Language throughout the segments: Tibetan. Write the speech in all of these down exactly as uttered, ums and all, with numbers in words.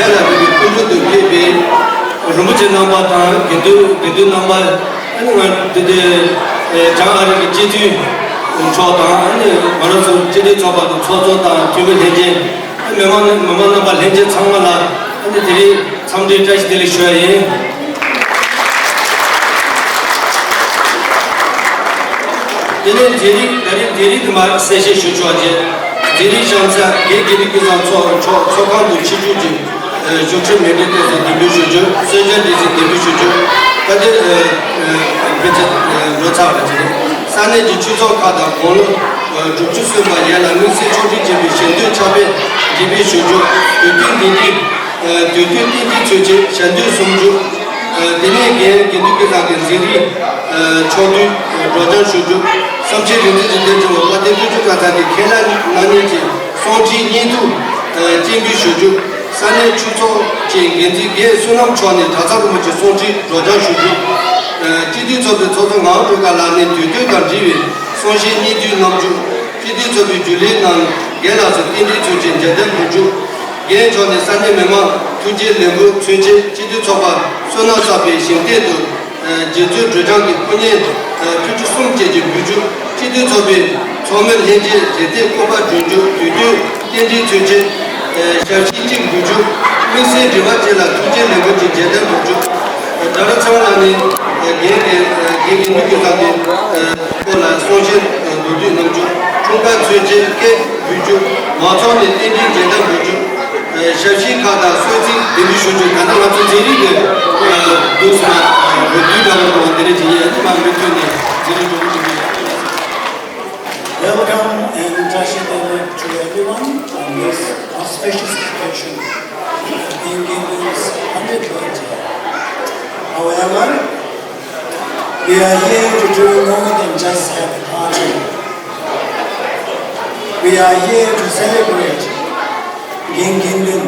ལ་རིགས་ཀྱི་སྐུ་མདུན་དུ་ཕེབས་པའི་རིན་པོ་ཆེ་རྣམ་པ་དང་དགེ་འདུན་དགེ་འདུན་རྣམ་པ། ཨ་ནི་ང་འདི་འདི་བྱང་ཨ་རི་གི་སྤྱི་འཐུས་མཆོག་དང་། ཨ་ནི་ང་རང་ཚོ་སྤྱི་མཐུན་ཚོགས་པ་དང་ཚོགས་གཙོ་དང་འཐུས་མི་ལྷན་རྒྱས། ཨ་མི་མང་མི་མང་རྣམ་པ་ལྷན་རྒྱས་ཚང་མ་ལ། ཨ་ནི་དེ་རིང་འཚམས་འདྲིའི་བཀྲ་ཤིས་བདེ་ལེགས་ཞུ་ཡ་ཡིན། དེ་ནས་མཛད་རིམ་ད་རེས་མཛད་རིམ་དུ་མར་གསལ་བཤད་ཞུ་ཆོག་རྗེས། མཛད་རིམ་གཤམ་ས་རྒན་དགེ་འདུན་ཀུན་བཟང་མཆོག་མཆོག་ཚོགས་ཁང་དུ་ཆིབས་བསྒྱུར་གྱིས་བཞུགས་ཁྲི་མཎྜལ་སྟེགས་སུ་གདན་འབུལ་ཞུ་རྒྱུ། གསོལ་ཇ་འདི་ཚོ་གདན་འབུལ་ཞུ་རྒྱུ། ད་ལྟའི་ཕལ་ཆེར་འགྲོ་ཚར་བ་ཅིག་རེད། ས་གནས་ཀྱི་ཆོས་ཚོགས་ཁག་དང་དགུང་ལོ་དྲུག་ཅུ་སོན་པ་ཡན་ལ་དམིགས་བསལ་ཆོག་ཁྲིགས་ཅན་པའི་ཞལ་འདོན་ཕྱག་དཔེ་འབྱེད་སྤེལ་ཞུ་རྒྱུ། དུས་སྟོན་འདི་འདྲའི། དུས་སྟོན་རྟེན་འབྲེལ་མཚོན་ཆེད་ཞལ་འདོན་གསུམ་བཅུ། དེ་ནས་རྒན་དགེ་འདུན་ཀུན་བཟང་གི་མཛད་རིམ་ཕྱོགས་བསྡུས་སྒྲོག་སྦྱང་ཞུ་རྒྱུ། བསམ་ཤེས་རིག་འཛིན་གྱི་འདིར་བྱུང་བ་དཔལ་ལྡན་དཀོན་མཆོག་གང་ཟག་གི་ཁས་བླངས་གནང་མཁན་གྱི་གསུང་འཕྲིན་བརྙན་ཐུང་སྤྱན་འབུལ་ཞུ་རྒྱུ། ས་གནས་ཆོས་ཚོགས་ཀྱི་འགན་འཛིན་རྒན་བསོད་ནམས་མཆོག་ནས་གྲྭ་ཚང་རིན་པོ་ཆེའི་གསུང་འཕྲིན་སྒྲོག་སྦྱང་ཞུ་རྒྱུ། སྤྱི་འཐུས་ཚོགས་པའི་ཚོགས་གཙོ་ངག་དབང་སྒྲོལ་དཀར་ལགས་ནས་དུས་སྟོན་དང་འབྲེལ་བའི་གསུང་བཤད་སྙིང་བསྡུས་གནང་རྒྱུ། སྤྱི་འཐུས་ཚོགས་པའི་རྒྱུན་ལས་ནང་རྒན་ལགས་སུ་རྟེན་འབྲེལ་མཚོན་ཆེད་མཇལ་དར་འབུལ་རྒྱུ། རྒན་མཆོག་ནས་ས་གནས་མི་མང་ཐུགས་རྗེ་ལེགས་འབུལ་མཚོན་ཆེད་སྤྱི་འཐུས་ཚོགས་པ་བསོད་ནམས་བསགས་པའི་ཞིང་སྟེང་དུ་རྗེ་བཙུན་སྒྲོལ་ལྗང་གི་སྐུ་བརྙན་ཐུགས་ཆུ་གསུམ་བཅས་ཀྱི་འབུལ་རྒྱུ། སྤྱི་འཐུས་ཚོགས་པའི་ཚོགས་མི་ལྷན་རྒྱས་རེ་ལྟོས་སྐུ་པར་སྒྲོན་རྒྱུ། དུས་སྟོན་རྟེན་འབྲེལ་མཚོན་ཆེད་ཞབས་ཕྱི་གཅིག་འབུལ་རྒྱུ། དམིགས་བསལ་འབྲེལ་བ་ཅན་ལ་ཐུགས་རྗེ་ལེགས་འབུལ་གྱི་མཇལ་དར་འབུལ་རྒྱུ། དགྲ་ལྷ་ཚེ་དབང་ལགས་ནས་རྒན་རྒན་རྒན་གྱི་མི་རྒྱུད་ཁག་གི་སྐོར་ལ་གསུང་བཤད་མདོར་བསྡུས་གནང་རྒྱུ། འཁྲུངས་སྐར་མཚོན་ཆེད་སྐད་འབུལ་རྒྱུ། མང་ཚོགས་ནས་རྟེན་འབྲེལ་མཇལ་དར་འབུལ་རྒྱུ། ཞབས་ཕྱི་ཁག་དང་གསོལ་ཚིགས་འདེམས་ཞུ་རྒྱུ། ད་ལྟ་ང་ཚོ་མཛད་རིམ་གྱི་འདུག་སེ་ལ་འོས་བསྡུའི་འདྲ་བོ་དང་དེ་འདྲ་བྱེད་ཡས་མ་མི་མཐུན་ནས་མཛད་རིམ་འགྲོ་གི་འདུག། Welcome and Tashi Delek to everyone on this auspicious occasion of Being Indians' hundredth birthday. However, we are here to do more than just have a party. We are here to celebrate King Gendun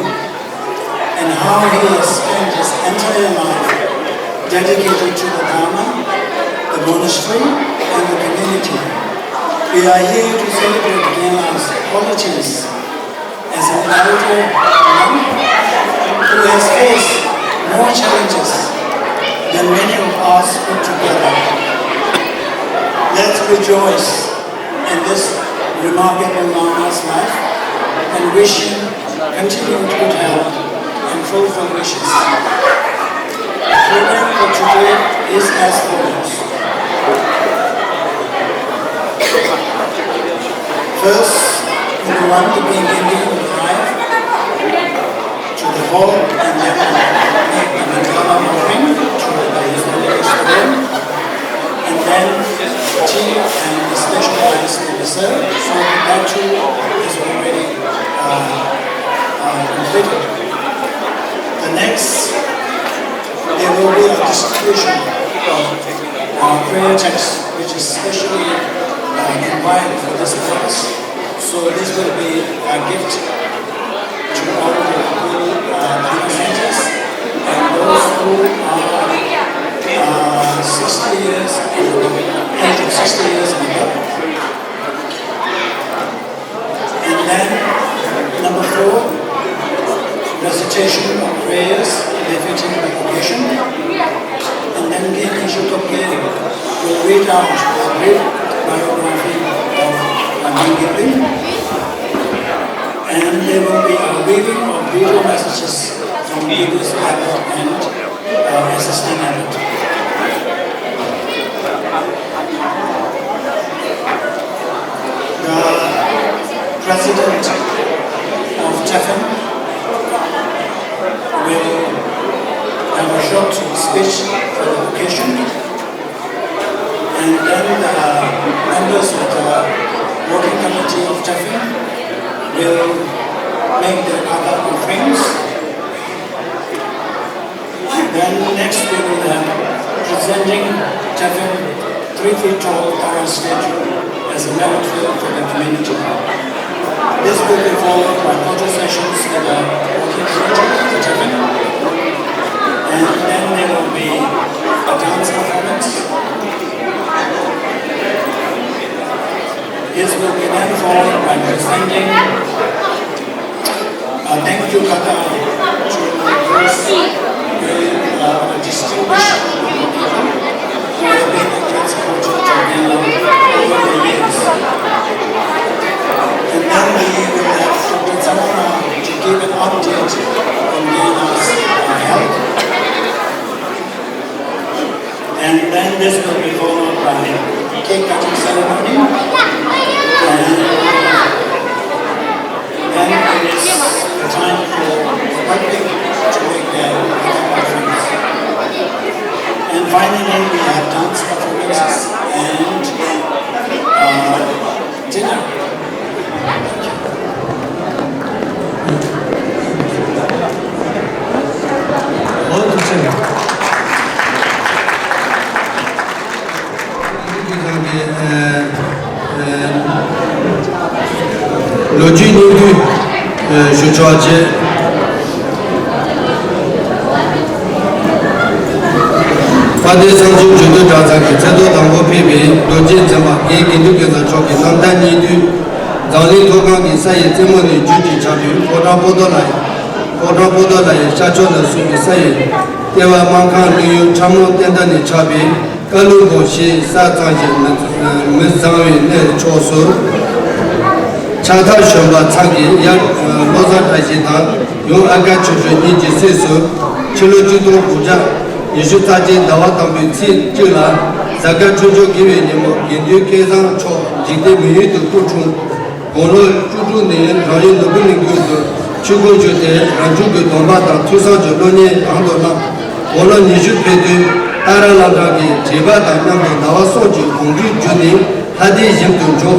and how he has spent his entire life dedicated to the Dharma, the monastery, and the community. We are here to celebrate Genla's qualities as an elder monk who has faced more challenges than many of us put together. Let's rejoice in this remarkable Lama's life and wish him continued good health and fruitful wishes. The program for today is as follows. First, we want to bring Indian life to the hall and then make the Mandala offering to the His Holiness the King. And then tea and the special rice will be served. So that too is already uh, uh, completed. The next, there will be a distribution of uh, prayer text, which is specially uh, compiled for this purpose. So this will be a gift to all the uh, Dharma centers and those who are uh, sixty years and above, age of sixty years and above. And then, number four, recitation of prayers befitting the occasion. And then King Ishotoke will read out a brief biography of Amingipin. And there will be a reading of video messages from Buddhist Bible and uh, assistant abbot. The president of Tefin will have a short speech for the occasion, and then the members of the working committee of Tefin will make their other offerings. Then next we will have presenting Tefin three feet tall Tara statue as a memorial for the community. This will be followed by photo sessions with the working committee of the Tefin. And then there will be a dance performance. This will be then followed by presenting a thank you kata to With, uh, a distinguished group of people who have been the principal church of Ghana over the years. And then we will have Doctor Tsamora to give an update on Ghana's, uh, health. And then this will be followed by cake cutting ceremony. And then it is the time for the public to make their offerings. And finally, we have dance performances and, uh, dinner. ཨོ་ཐུགས་རྗེ་ཆེ། ལོ་རྒྱུས་སྙིང་བསྡུས་ཞུ་ཆོག་ཅེས། དཔལ་ལྡན་བསང་ཆུ་འབྱུང་འགྱུར་གྲྭ་ཚང་གི་ཚེས་ཐོག་དང་པོ་ཕེབས་པའི་རྡོ་རྗེ་འཛིན་པ་རྒན་དགེ་འདུན་སྐལ་བཟང་མཆོག་གི་རྣམ་ཐར་སྙིང་བསྡུས་འཛམ་གླིང་མཐོ་སྒང་གི་ས་ཡི་རྩེ་མོ་ནས་རྒྱུད་ཀྱིས་ཁྱབ་པའི་ཕོ་བྲང་པོ་ཏོ་ལ་ཡི་ཕོ་བྲང་པོ་ཏོ་ལ་ཡི་ཤར་ཕྱོགས་ལ་ཟུག་པའི་ས་ཡི་ལྟེ་བ་སྨར་ཁམས་ཀླུ་ཡུལ་ཁྲ་མོ་བསྟན་དར་ནས་ཆགས་པའི་ཀ་ལུ་འབངས་ཞེས་ས་གཙང་ཞིང་མི་མི་གཙང་བའི་གནས་ཕྱོགས་སུ། ཕྱག་ཐག་གཞོན་པ་ཚང་གིས་ཡར་བློ་བཟང་བཀྲ་ཤིས་དང་ཡུམ་ཨ་དཀར་ཆོས་སྐྱོང་གཉིས་ཀྱི་སྲས་སུ་ཕྱི་ལོ་ཆིག་སྟོང་དགུ་བརྒྱ་ཉི་ཤུ་རྩ་གཅིག་ཟླ་བ་དང་པོའི་ཚེས་གཅིག་ལ་གཟའ་སྐར་ཆུ་འབྱུང་དགེ་བའི་ཉིན་མོ་དགེ་འདུན་སྐལ་བཟང་མཆོག་འཇིག་རྟེན་མི་ཡུལ་དུ་སྐུ་འཁྲུངས། དགུང་ལོ་བཅུ་དྲུག་ནས་རང་ཡུལ་ནོར་བུ་གླིང་ཁུལ་དུ་ཆོས་སྒོར་ཞུགས་ཏེ་རང་བྱུང་གི་སྡོམ་པ་དང་ཐོས་བསམ་གྱི་བློ་ངན་གང་དུ་བླངས། དགུང་ལོ་ཉི་ཤུ་ཕེབས་དུས་ཏཱ་ར་བླ་བྲང་གི་དྲེགས་པ་དང་མཉམ་དུ་ཟླ་བ་གསུམ་གྱི་དགོངས་འགྲེལ་བརྒྱུད་ནས་ལྷ་སྡེ་བཞིན་དུ་འཇོག་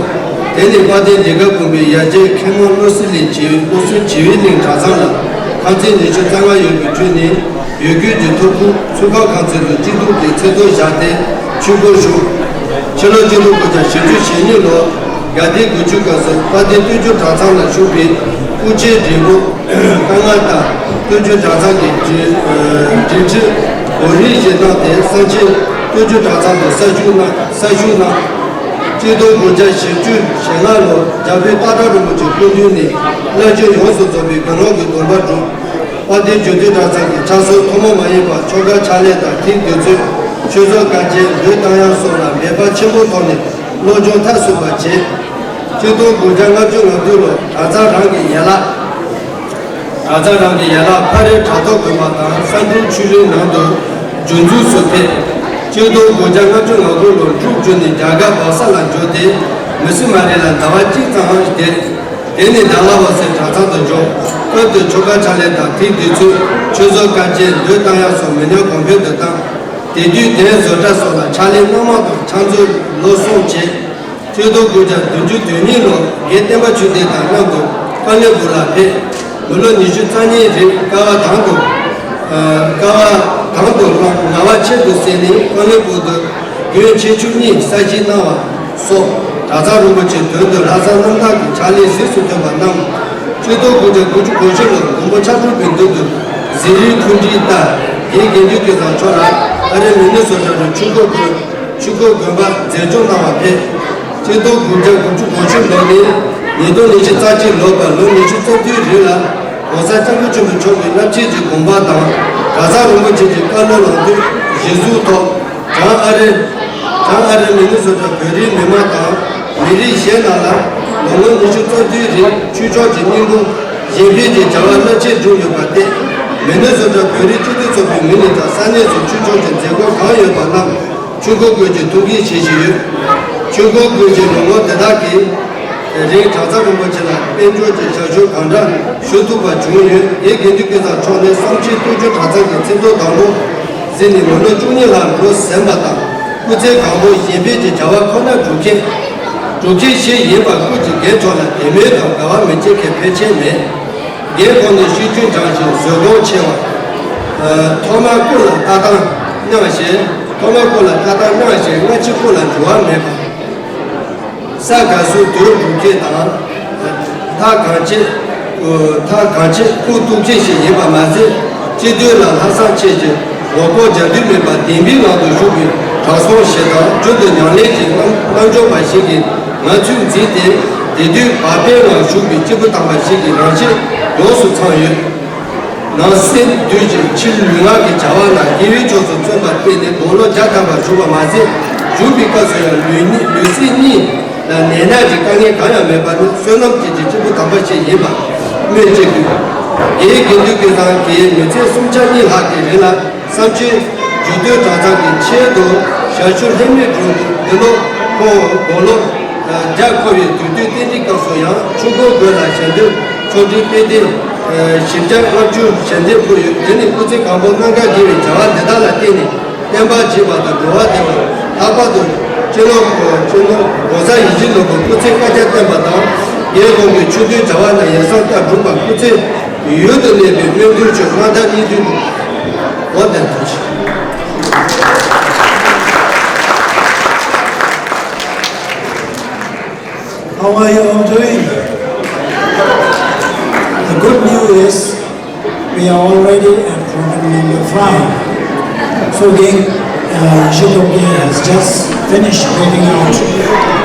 དེ་ནས་དཔལ་ལྡན་འདི་ག་དགོན་པའི་ཡ་གྱལ་མཁན་མོ་བློ་གསལ་ལས་བྱེད་པའི་བློ་གསལ་བྱེ་བའི་གླིང་གྲྭ་ཚང་ལ་ཁང་ཚན་ཉི་ཤུ་རྩ་ལྔ་ཡོད་པའི་ཁྲོད་ནས། ཡུལ་དགོན་གྱི་ཐོབ་ཁུངས་ཚོས་ཁང་ཁང་ཚན་དུ་སྐྱིད་སྡུག་གི་ཚེ་སྟོད་བཞག་སྟེ་ཆོས་སྒོར་ཞུགས། ཕྱི་ལོ་གཅིག་སྟོང་དགུ་བརྒྱ་བཞི་བཅུ་ཞེ་གཉིས་ལོ་དགའ་ལྡན་དགུ་བཅུ་སྐབས་སུ་དཔལ་ལྡན་སྟོད་འཇུག་གྲྭ་ཚང་ལ་ཞུགས་པའི་སྐུ་ཕྱྭའི་བགྲེས་པོ་དཀར་མངའ་དང་སྟོད་འཇུག་གྲྭ་ཚང་གི་དྲིན་དྲིན་ཁྲིར་གོ་རིམ་བཞིན་གནང་སྟེ་གསང་ཆེན་སྟོད་འཇུག་གྲྭ་ཚང་དུ་གསར་ཞུགས་གནང་གསར་ཞུགས་གནང་། གཅིག་སྟོང་དགུ་བརྒྱ་བཞི་བཅུ་ཞེ་ལྔ་ལོར་རྒྱལ་པོའི་སྟག་བྲག་རིན་པོ་ཆེའི་སྐུ་མདུན་ནས་བླ་ཆེན་ཡོངས་སུ་རྫོགས་པའི་དགེ་སློང་གི་སྡོམ་པ་བསྒྲུབས། དཔལ་ལྡན་འབྱུང་འདུས་གྲྭ་ཚང་གི་ཕྱག་སྲོལ་ཐུན་མོང་མ་ཡིན་པ་ཆོ་ག་ཕྱག་ལེན་དང་ཐེག་བསྡུས་ཚུལ་ཆོས་ཚོགས་དཀའ་སྤྱད་འབུལ་གཏང་ཡག་སོགས་ལ་འབད་པ་ཆེན་པོའི་ཐོག་ནས་སློབ་སྦྱོང་མཐར་སོན་པར་བྱས། གཅིག་སྟོང་དགུ་བརྒྱ་ལྔ་བཅུ་ང་བདུན་ལོར་གྲྭ་ཚང་རང་གི་ཡན་ལག་གྲྭ་ཚང་རང་གི་ཡན་ལག་ཕ་རི་བྲག་ཐོག་དགོན་པ་དང་ས་འབྲུག་ཆོས་གླིང་ནང་དུ་སྒྱུར་འཛུགས་སུ་ཕེབས། གཅིག་སྟོང་དགུ་བརྒྱ་ལྔ་བཅུ་ང་དགུ་ལོར་འབྲུག་བརྒྱུད་ནས་རྒྱ་གར་སྦག་ས་ལ་འབྱོར་ཏེ་མི་སི་མ་རི་ལ་ཟླ་བ་གཅིག་ཙམ་བསྡད། དེ་ནས་ཌལ་ཧོ་སི་གྲྭ་ཚང་དུ་འབྱོར། སྐབས་དེར་ཆོ་ག་ཕྱག་ལེན་དང་ཐེག་བསྡུས་ཚུལ་ཆོས་ཚོགས་དཀའ་སྤྱད་འབུལ་གཏང་ཡག་སོགས་མི་ཉམས་གོང་འཕེལ་དུ་བཏང་། དེ་དུས་གདན་བཟོ་གྲྭ་སོགས་ལ་ཕྱག་ལས་སྣ་མང་དང་ཕྱག་མཛོད་ལོ་གསུམ་བྱས། གཅིག་སྟོང་དགུ་བརྒྱ་བདུན་ཅུ་དོན་གཉིས་ལོར་རྒན་བསྟན་པ་ཆོས་ལྡན་དང་མཉམ་དུ་ཀ་ལོན་སྦུག་ལ་ཕེབས། མི་ལོ་ཉི་ཤུ་རྩ་གཉིས་རིང་སྐལ་བ་དང་དུ་སྐལ་བ་དང་དུ་བླངས། ངལ་བ་ཆེད་དུ་བསལ་ནས་ཀ་ལོན་སྦུག་ཏུ་དགོན་ཆེ་ཆུང་གཉིས་གསར་བཞེངས་གནང་བ་སོགས་གྲྭ་ཚང་རིན་པོ་ཆེའི་དོན་དུ་ལྷག་བསམ་རྣམ་དག་གི་ཕྱག་ལས་གཟེངས་སུ་ཐོན་པ་གནང་། གཅིག་སྟོང་དགུ་བརྒྱ་དགུ་བཅུ་གོ་བཞི་ལོར་མགོན་པོ་ཕྱག་དྲུག་པའི་མདུན་དུ་གཟིམ་རིམ་འཁོན་འགྲིག་ལྟར་རྒན་དགེ་འདུན་སྐལ་བཟང་མཆོག་ལ་ཨ་རིའི་མི་ནི་སོ་ཊ་རུ་ཆོས་འཁོར་དགོན་ཆོས་འཁོར་དགོན་པར་མཛད་སྐྱོང་གནང་བར་ཕེབས། གཅིག་སྟོང་དགུ་བརྒྱ་དགུ་བཅུ་གོ་བཞི་ལོ་ནས་ཉིས་སྟོང་ཉི་ཤུ་རྩ་གཅིག་ལོ་བར་ལོ་ཉི་ཤུ་རྩ་བདུན་རིང་ལ་༸གོང་ས་༸སྐྱབས་མགོན་ཆེན་པོ་མཆོག་གི་བསླབ་བྱའི་གི་དགོངས་པ་དང་གྲྭ་ཚང་རིན་པོ་ཆེ་གི་བཀའ་སློབ་ལམ་སྟོན་གཞིར་བཟུང་ཐོག་བྱང་ཨ་རི། བྱང་ཨ་རིའི་མི་ནི་སོ་ཊ་བོད་རིགས་མི་མང་དང་མི་རིགས་གཞན་རྣམས་ལ་ལོ་ངོ་ཉི་ཤུ་རྩ་བདུན་རིང་ཆོས་ཕྱོགས་ཀྱི་སྙིང་པོ་གཞན་ཕན་གྱི་བྱ་བ་རླབས་ཆེན་བསྒྲུབས་ཡོད་པར་བརྟེན། མི་ནི་སོ་ཊ་བོད་རིགས་སྤྱི་མཐུན་ཚོགས་པའི་ངོས་ནས་ཀྱང་ས་གནས་སུ་ཆོས་ཕྱོགས་ཀྱི་མཛད་སྒོ་གང་ཡོད་པ་རྣམས་ཆོས་འཁོར་དགོན་གྱིས་ཐུགས་འགན་བཞེས་བཞིན་ཡོད། ཆོས་འཁོར་དགོན་གྱི་ལོ་ངོ་དེ་དག་གི་རིང་གྲྭ་ཚང་རིན་པོ་ཆེ་ལ་དཔལ་འབྱོར་གྱི་ཞབས་ཞུ་གང་དྲག་ཞུ་ཐུབ་པ་བྱུང་ཡོད། རྒན་དགེ་འདུན་སྐལ་བཟང་མཆོག་ནི་བསང་ཆེན་སྟོད་འཇུག་གྲྭ་ཚང་གི་མཚན་ཐོ་དང་པོ་ཟིན་ནས་མི་ལོ་བཅུ་གཉིས་ལྷག་འགྲོ་ཟིན་པ་དང་སྐུ་ཚེ་གང་པོ་གཞན་ཕན་གྱི་བྱ་བ་ཁོ་ནར་སྒྲུབ་མཁན་སྒྲུབ་མཁན་ཞིག་ཡིན་པ་ཀུན་གྱིས་རྒན་མཆོག་ལ་དད་མོས་དང་དགའ་བ་མི་བསྐྱེད་མཁན་ཕལ་ཆེར་མེད། རྒན་ཁོང་ནི་ཤེས་འཇོན་སྦྱངས་ཤིང་བཟོད་སྒོམ་ཆེ་བ། ཐོག་མར་སྐུ་ལ་ལྟ་སྟངས་སྙིང་རྗེ། ཐོག་མར་སྐུ་ལ་ལྟ་སྟངས་སྙིང་རྗེ། སྔ་ཕྱི་སྐུ་ལ་འགྱུར་བ་མེད་པ། ས་དགའ་བསུ་དོན་སྒྲུབ་མཁན་དང་། ཐབས་གང་ཆེ། ཐབས་གང་ཆེ་ཁུངས་གཏུགས་མཁན་ཞིག་ཡིན་པ་མ་ཟད། སྤྱི་དོན་ལ་ལྷག་བསམ་ཆེ་ཞིང་མགོ་སྐོར་རྒྱག་འདོད་མེད་པ་བདེན་པའི་ངང་དུ་བཞུགས་པའི་དྲང་སྲོང་ཞིག་དང་རྒྱུན་དུ་ཉམས་ལེན་གྱི་རྣམ་རྣམ་འཇོག་པ་ཞིག་གི་ངང་ཚུལ་འཛིན་ཏེ། དེ་དུས་བག་ཕེབས་ངང་བཞུགས་པའི་སྐྱེས་བུ་དམ་པ་ཞིག་གི་རང་བཞིན་ཡོངས་སུ་ཚང་ཡོད། ནང་སེམས་འདུས་ཀྱི་ཕྱིར་ལུས་ངག་གི་བྱ་བ་ལ་དགེ་བའི་ཕྱོགས་སུ་བརྩོན་པར་བརྟེན་ནས་དགུང་ལོ་བརྒྱ་ཐམ་པར་བཞུགས་པ་མ་ཟད། བཞུགས་པའི་སྐབས་སུ་ཡང་ལུས་ནི་ལུས་སེམས་གཉིས་ལ་ནད་ན་གི་དཀའ་ངལ་གང་ཡང་མེད་པ་ནི་བསོད་ནམས་ཀྱི་རྗེས་སྐྱེས་བུ་དམ་པ་ཞིག་ཡིན་པ་སྨོས་ཅི་དགོས། དེའི་དགེ་འདུན་ཀུན་བཟང་གིས་མི་ཚེ་སུམ་ཆ་གཉིས་ལྷག་གི་རིང་ལ་བསམ་སྤྱོད་རྒྱུད་སྟོད་གྲྭ་ཚང་གི་ཆེད་དུ་ཞབས་ཞུ་ལྷད་མེད་བསྒྲུབས་འདུག་འདི་ལོ་ཁོང་དགུང་ལོ་བརྒྱ་འཁོར་བའི་དུས་སྟོན་རྟེན་འབྲེལ་སྐབས་སུ་ཡང་ཆུ་འགོ་དགོན་ལ་ཞལ་འདོན་ཆོག་མཆན་དཔེ་དེབ་བཞི་བརྒྱ་ལྔ་བཅུ་ཞལ་འདེབས་ཕུལ་ཡོད། དེ་ནི་སྐུ་ཚེ་གང་པོ་རྣམ་དཀར་དགེ་བའི་བྱ་བ་འདི་དག་ལ་བརྟེན་ནས་བསྟན་པ་རྒྱས་པ་དང་འགྲོ་བ་བདེ་བ། ལྷག་པར་དུ་སྤྱི་ནོར་སྤྱི་ནོར་༸གོང་ས་ཡིད་བཞིན་ནོར་བུ་སྐུ་ཚེ་བསྐལ་བརྒྱར་བརྟན་པ་དང་། རྒྱལ་ཁོངས་ཀྱི་ཆོས་འདུལ་བྱ་བ་ནང་ཡར་སེང་ལྟར་འགྲུབ་པར་སྐུ་ཚེ་ཡུན་དུ་གནས་པའི་སྨོན་འདུན་ཆོས་སྔ་དར་སྙིང་བསྡུས་འོ་དེ་ཐུགས་རྗེ་ཆེ། How are you all doing? The good news is we are already at program number five. So again, uh, Yizhe Dorkye has just finished reading out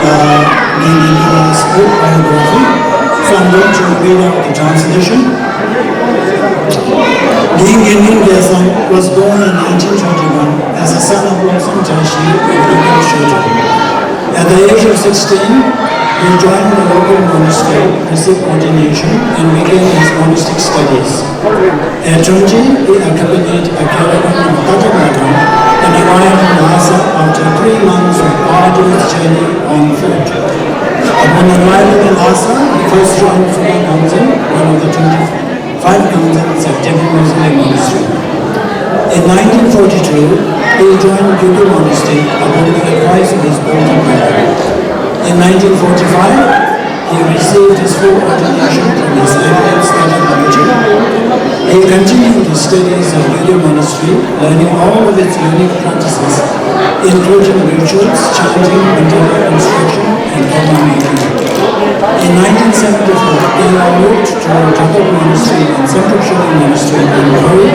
uh, the last book biography. So I'm going to read out the translation. Ngin Ngin Lwin Gyaltsang was born in nineteen twenty-one as a son of Lobsang Tashi and Ngin Shorten. At the age of sixteen, he joined the local monastery, received ordination, and began his monastic studies. At twenty, he accompanied a caravan of Tathagata and arrived in Lhasa after three months of arduous journey on foot. Upon arrival in Lhasa, he first joined Phuma Gamzin, one of the twenty-five gamzins at Tebu Mawsynram Monastery. In nineteen forty-two, he joined Gyuto Monastery upon the advice of his older brother. In nineteen forty-five, he received his full ordination from His Eminence Tata Rinpoche. He continued his studies at Gyuto Monastery, learning all of its unique practices, including rituals, chanting, mandala construction, and karma making. In nineteen seventy-four, Gyaltsang moved to Drabak Monastery and Central Shillong Monastery in Puri.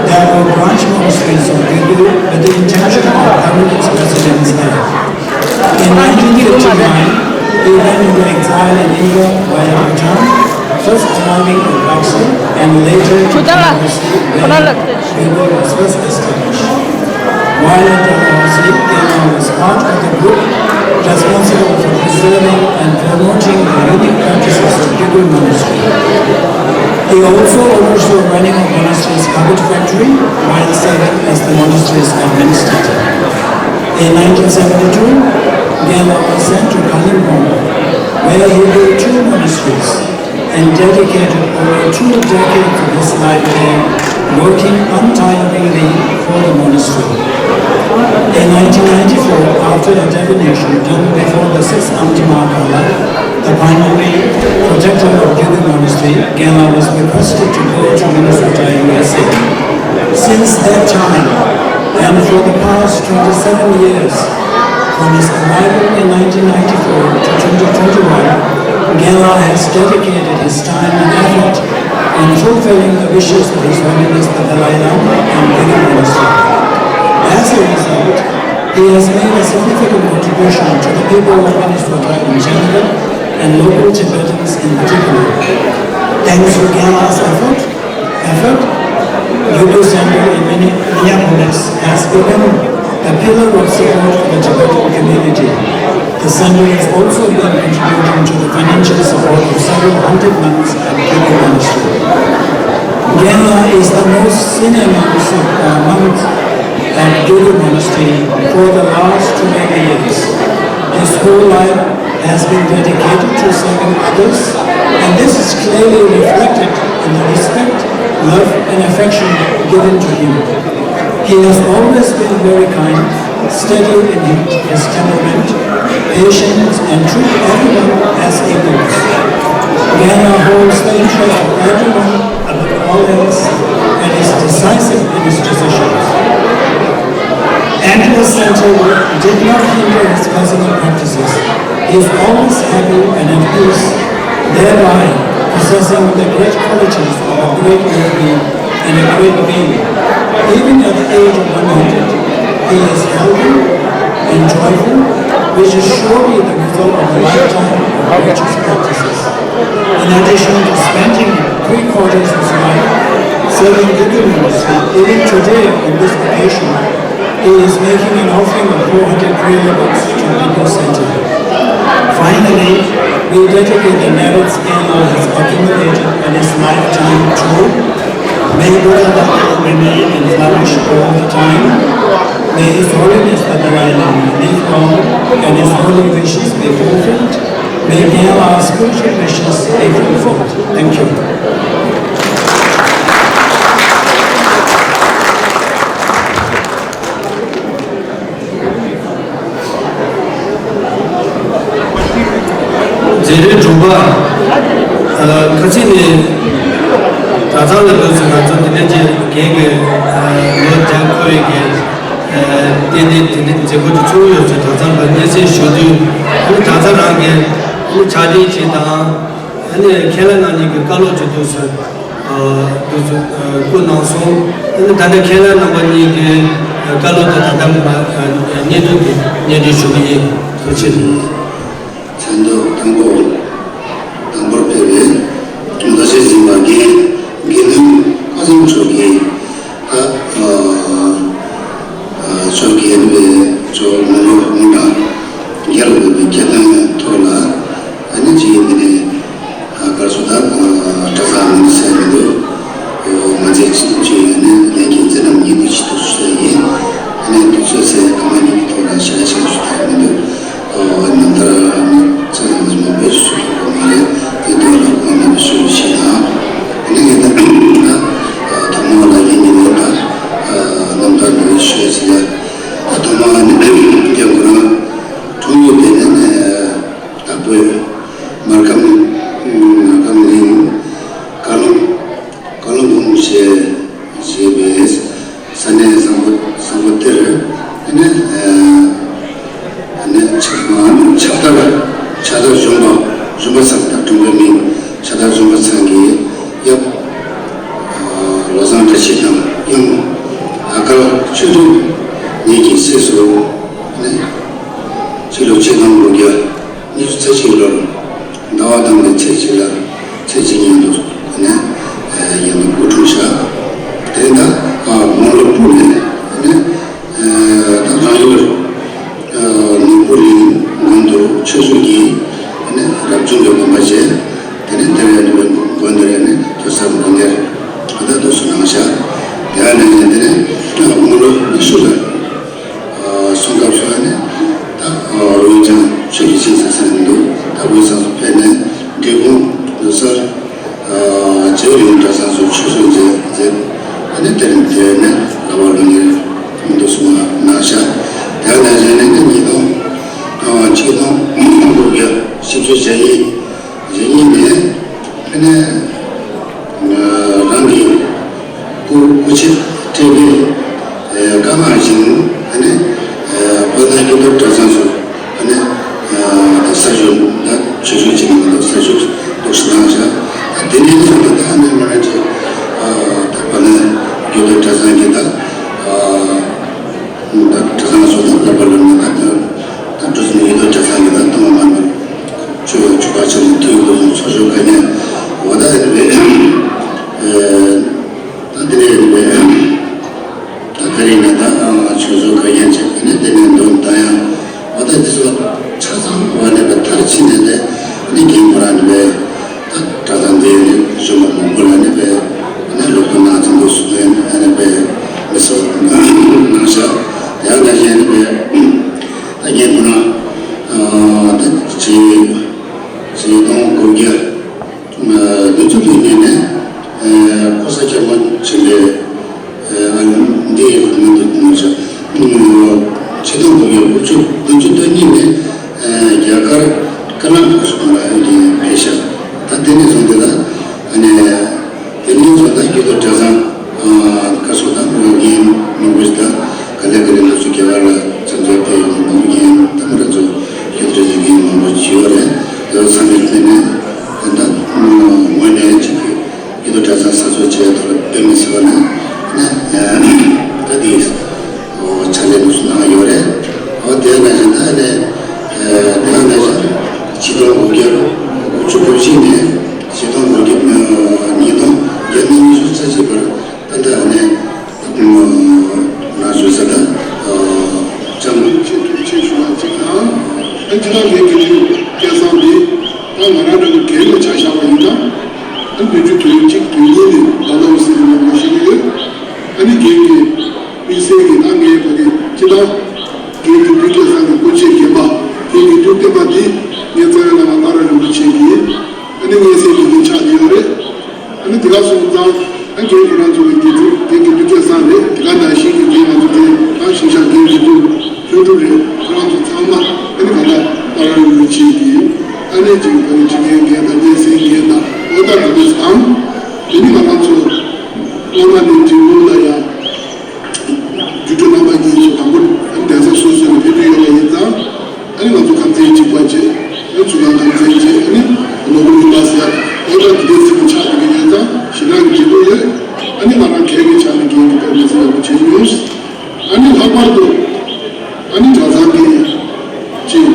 There were branch monasteries of Gyuto with the intention of having its residence there. In nineteen fifty-nine, he went into exile in India via Bhutan, first arriving in Khaksang and later in Dalhousie, where Gyuto was first established. While at Dalhousie, Gyaltsang was part of the group responsible for preserving and promoting the unique practices of Gyuto Monastery. He also oversaw running of monastery's carpet factory while serving as the monastery's administrator. In nineteen seventy-two, Gyaltsang was sent to Kalimpong, where he built two monasteries and dedicated over two decades of his life there, working untiringly for the monastery. In nineteen ninety-four, after a divination done before the sixth Amti Mahakala, the primary protector of Gyuto Monastery, Gyaltsang was requested to go to Minnesota, U S A. Since that time, and for the past twenty-seven years, from his arrival in nineteen ninety-four to twenty twenty-one, Gyaltsang has dedicated his time and effort in fulfilling the wishes of His Holiness the Dalai Lama and Gyuto Monastery. As a result, he has made a significant contribution to the people of Minnesota in general and local Tibetans in particular. Thanks to Gyaltsang's effort, effort, Gyuto Center in Minne- Minneapolis has become a pillar of support for the Tibetan community. The center has also been contributing to the financial support of several hundred monks at Gyuto Monastery. Gyaltsang is the most senior monk, uh, monk at Gyuto Monastery for the last twenty years. His whole life has been dedicated to serving others, and this is clearly reflected in the respect, love, and affection given to him. He has always been very kind, steady in his temperament, patient, and treat everyone as equals. Gyaltsang holds the interest of everyone above all else and is decisive in his decisions. Antlers Center did not hinder his personal practices. He is always happy and at peace, thereby possessing the great qualities of a great yogi and a great being. Even at the age of one hundred, he is healthy and joyful, which is surely the result of a lifetime of righteous practices. In addition to spending three quarters of his life Today, on this occasion, he is making an offering of four hundred prayer books to People Center. Finally, we dedicate the merits Khenpo has accumulated in his lifetime to May Buddha Dharma remain and flourish all the time. May His Holiness the Dalai Lama live long and his holy wishes be fulfilled. May all our spiritual wishes be fulfilled. Thank you. མཛད་རིམ་དྲུག་པ། ཨ། ཁ་སང་ནས་གྲྭ་ཚང་ལ་འདུག་ཟེར། ང་ཚོ་དེ་འདྲ་ཅིག་རྒན་གྱི་ལོ་བརྒྱ་འཁོར་བའི་གི་ཏན་ཏན་དེ་འདྲ་མཛད་སྒོ་ཅིག་ཚོགས་ཡོད་ཟེར། གྲྭ་ཚང་ལ་སྙན་སེང་ཞུ་དུས། ཨ་ནི་གྲྭ་ཚང་རང་གི་ཨ་ནི་ཕྱག་སྦྲེལ་ཅིག་དང་། ཨ་ནི་ཁས་བླངས་གནང་མཁན་གྱི་བཀའ་སློབ་ཅིག་འདུག་ཟེར། ཨ། འདུག་ཟེར། ཨ། བསྐུར་གནང་སོང་། ཨ་ནི་ད་ལྟ་ཁས་བླངས་གནང་བ་གཉིས་ཀྱི་བཀའ་སློབ་དེ་ད་ལྟ་མ་སྙན་སྒྲོན་དེ་སྙན་སྒྲོན་ཞུ་གི་ཡིན། ཐུགས་རྗེ་ཆེ། མཚན་ཐོ་དང་པོ། དང་པོར་ཕེབས་པའི་མདོ་སྡེ་འཛིན་པ་རྒན་དགེ་འདུན་བཀའ་བཟང་མཆོག་གིས། ད་ཨ་ཨ་མཆོག་གིས་ཨ་ནི་མཆོག་དངུལ་ལོར་དངུལ་གྲངས་བརྒྱ་ལ་དགོས་པའི་ཁྱད་ལྡན་ཐོག་ལ། ཨ་ནི་ཅིག་ཡིན་པ་ནི། ཨ། གར་སོང་ད། ཨ། གྲྭ་ཚང་མིང་གསལ་མི་འདུག་ཨོ། ང་ཚོའི་ཅིག་ཅིག་ཡིན་ནི་ལས་ཀྱི་མཛད་རྣམ་ཉིད་དུ་ཅིག་ཏུ་གསོལ་ཡིན། ཨ་ནི་དུས་ཚོད་ཚེ་ཐ་མ་ཉིད་ཀྱི་ཐོག་ལ་ཞེ་དྲག་ཞིག་ཞུ་ཐུབ་མི་འདུག་ཨོ། རྣམ་ཐར་ནི་ཚེ་རིང་མང་པོ་ཞུ་ཐུབ་མ་རེད། དེ་དོན་ལ་གོང་ནས་ཞུ་ཞེས་དང་། ཨ་ནི་ངས་ད་ཨ་ཐོག་མ་ལ་ཡིན་ནི་མེད་ད། ཨ། རྣམ་ཐར་འདི་ཞུ་ཟེར་ཡ། ཨ། ཐོག་མ་ནི་རྒན་ཁོ་རང་འཁྲུངས་ཡུལ་དེ་ནི་ནི། ད་བོད་མར་ཁམས། མར་ཁམས་གླིང་། ཀ་ལོང་། ཀ་ལོང་སྦུག་ཞེས་ཞེས་པའི་ས་གནས་བཟང་པོ་བཟང་པོ་དེར། ཨ་ནི་ཨ་ནི་ཕྱག་ཕྱག་དར། ཕྱག་དར་གཞོན་པ། གཞོན་པ་ཟེར་ད་གྲོང་པའི་མིང་། ཕྱག་དར་གཞོན་པ་ཚང་གི་ཡབ་བློ་བཟང་བཀྲ་ཤིས་དང་། ཡུམ་ཨ་དཀར་ཆོས་སྒྲོན་གཉིས་ཀྱི་སྲས་སུ། ཨ་ནི་ཕྱི་ལོ་ཆིག་སྟོང་དགུ་བརྒྱ་ཉི་ཤུ་རྩ་གཅིག་ལོར་ཟླ་བ་དང་པོའི་ཚེས་གཅིག་ལ། ཚེས་གཅིག་ཉིན་དུ་ནས་ཡང་སྐུ་འཁྲུངས་ཤག་དེ་ད་དམངས་གླུ་སྤུ་ནས་ནས་ད་རང་ཡུལ་ནོར་བུ་གླིང་དགོན་དུ་ཆོས་ཞུགས་ཀྱིས་ནས་རབ་བྱུང་གི་དགོངས་པ་བཞེས། དེ་ནས་དེ་བས་དགོན་དེ་ནས་ཐོས་བསམ་སྒོམ་གཉེར་ད་ལྟ་འདུག་སུ་གནང་ཤག་དེ་ནས་དེ་ནས་དམངས་གླུ་ཉི་ཤུ་ལ། གསུང་སྐབས་སུ་ནི་ད་འོན་ཀྱང་ཆོས་ཀྱི་ཤིང་ས་ཟེར་འདུག་ད་འོས་ཚང་སུ་ཕེབས་ནས་འབྲས་སྤུངས་ལུགས་སྲོལ་རྗེ་ཡོངས་གྲྭ་ཚང་སུ་ཆོས་སྲུང་མཛད་མཛད། ཨ་ནི་དེར་མཛད་ནས་ལག་པ་ལུང་གཉེར་འདུག་སུ་གནང་ཤག་དེ་ནས་གཞན་ནས་ནི་ཉིས་སྟོང་ཆིག་སྟོང་དགུ་བརྒྱ་བཞི་བཅུ་ཞེ་གཉིས། རེ་གཉིས་ནས་ཨ་ནི་རང་གི་སྐུ་སྐུ་ཕྱྭ་སྤྲུལ་པའི་བཀའ་མངགས་བཞིན་ཨ་ནི་དཔལ་ལྡན་སྐྱིད་སྡུག་གྲྭ་ཚང་སུ་ཨ་ནི་ད་གསར་ཞུགས་ད་ཆོས་ཞུགས་བྱེད་མི་འདུག་གསར་ཞུགས་འདུག་ཞུ་གནང་བྱ། དེ་ནས་ནི་ད་ཨ་ནི་མ་ར་ཅི་ད་དཔལ་ལྡན་སྐྱིད་སྡུག་གྲྭ་ཚང་གི་ད། ད་གྲྭ་ཚང་སོགས་དང་བསླབ་པ་ལ་མི་དགའ་ད་ད་གྲུ་གཟིངས་ཡོད་དོ་གྲྭ་ཚང་གི་ད་གཏོང་བ་མ་འདུག་ཆོས་ཆོས་པ་ཆེན་མོ་ཐུགས་ཡོད་དོ་ཚོགས་ཞུགས་ག་ཉན་འོ་ད་ཡིན་པས། ད་དེ་ནས་ཡིན་པས། ད་ག་རེ་ནས་ད་ཆོས་ཞུགས་ག་ཉན་བྱས་དེ་ནས་དེ་ནས་འདོན་ད་ཡང་འོ་ད་དེ་ཚོ་ཆ་ཚང་བ་ནས་པའི་མཐར་ཕྱིན་ནས་དེ་ནས་རྒན་ཁོ་རང་ནས་པའི། ད་གྲྭ་ཚང་འདི་ནི་གཞོན་པ་མང་པོ་ལ་ནི་པའི་ནི་སློབ་སྟོན་གནང་ཚུལ་འདུག་སུ་ནི་ནི་པའི་མི་སོགས་གནང་བཞག་དེ་ཡང་ན་གཞན་ནི་པའི་ད་རྒན་ཁོ་རང་ད་ཆིག་ཆིག་སྟོང་དགུ་བརྒྱ་བདུན་ཅུ་དོན་གཉིས་ནས་ཀོ་ས་སྐྱབས་མགོན་ཆེན་པོའི། ཨ་ནི་འདི་ཡི་ཁོངས་མི་འདུག་མ་བྱ། ཆིག་སྟོང་དགུ་བརྒྱ་དགུ་བཅུ་བདུན་ཅུ་དོན་གཉིས་ནས་རྒྱ་གར་ཀ་ལམ་བོ་སོང་ལ་ཡོད་ཀྱི་ཕེབས་ཤག་ད་དེ་ནས་བཟུང་སྟེ་ད་ཨ་ནི་དེ་ནས་བཟུང་ད་སྐྱིད་སྡུག་གྲྭ་ཚང་ཁ་སོ་ད་རྒན་མང་པོ་ཞིག་ད་ག་ལེ་ག་ལེ་ང་ཚོ་རྒྱ་གར་ལ་འཚམས་འདྲི་ཕེབས་ཡོང་མང་པོ་རྒན་ད་མ་ར་ཚོ་སྐྱིད་སྡུག་གྲྭ་ཚང་རྒན་མང་པོ་བྱེད་ཡོད་རེད། དེ་བ་ཚང་མས་དེ་ནས་ད་ངོས་ནས་ཅིག་སྐྱིད་སྡུག་གྲྭ་ཚང་གསར་འཛུགས་བྱས་ཐོག་ལ་དཔེ་མི་སྲིད་པ་ནི་ནི་ད་དེ་ཕྱག་ལས་འདུག་སུ་གནང་ཡོད་རེད། འོ་དེ་ནང་བཞིན་ད་ནི་དེ་ནང་བཞིན་ཕྱི་དྲོ་ ང་རང་འདྲ་བོ་རྒན་ལ་ཆ་བཞག་པ་ཡིན་ན། ཨ་ནི་བོད་བརྒྱུད་དུས་ཡུན་གཅིག་དུས་ཡུན་ནི་ད་ལྟ་བུ་སྲིད་ཀྱི་ནང་ལ་ཤེས་ཀྱི་ཡོད། ཨ་ནི་རྒན་གྱི་དམིགས་བསལ་གྱི་ད་ངའི་བ་གི་ཅི་ལྟར་རྒན་དགེ་འདུན་སྐལ་བཟང་གི་སྐུ་མཆེད་རྒན་པ་རྒན་དགེ་འདུན་བསྟན་པ་འདི་ངའི་རྩ་བའི་བླ་མ་ཏཱ་ར་རིན་པོ་ཆེ་གི་ཨ་ནི་མངོན་གསལ་དོན་གཉེར་ཆགས་ཀྱི་ཡོད་རེད། ཨ་ནི་དེ་ག་སོང་ཙང་ཨ་རྒན་ཁོ་རང་ཚོ་གི་དགེ་ཕྲུག་རྒན་དགེ་འདུན་སྐལ་བཟང་རེད། དེ་ག་ནང་བཞིན་གྱི་རྒན་ང་ཚོ་དེ་ག་ཞིང་ཤག་རྒན་དགེ་འདུན། ལྷུན་གྲུབ་རེད། ཁོ་རང་ཚོ་ཚང་མ་ཨ་ནི་ག་ད་ཏཱ་ར་རིན་པོ་ཆེ་གི་ཨ་ནི་ཅིག་ཨ་ནི་ཅིག་རྒན་རྒན་དང་སྙན་སེང་རྒན་དང་ཨོ་ད་དེ་འདྲ་དང་། དེ་ནི་ང་རང་ཚོ་སྔོན་མ་ནས་འབྲི་གུང་ལ་ཡང་རྒྱུད་སྟོད་རྣམ་པ་གཉིས་ཚོ་དང་པོ་ཨ་ནི་གདན་ས་སོ་སོ་ནས་ཕེབས་ཀྱི་ཡོད་པ་ཡིན་ཙང་། ཨ་ནི་ང་ཚོ་ཁམས་ཚན་གཅིག་པ་བྱས། ཨ་ནི་ཚུལ་ཁང་ཁམས་ཚན་བྱས། ཨ་ནི་ནོར་བུ་ཡུལ་པ་ཟེར་ཡ་ཨོ་ད་དེ་འདྲའི་ཚིག་པ་ཆགས་འགྲོ་གི་ཡོད་ཙང་ཞེ་དྲག་གི་འབྲི་གུང་ཡོད། ཨ་ནི་ང་རང་སྒེར་གྱི་ཆ་ནས་རྒན་གྱི་བཀའ་དྲིན་གསན་ཡག་པོ་བྱས་མྱོང་། ཨ་ནི་ལྷག་པར་དུ་ཨ་ནི་གྲྭ་ཚང་གི་ཅིག་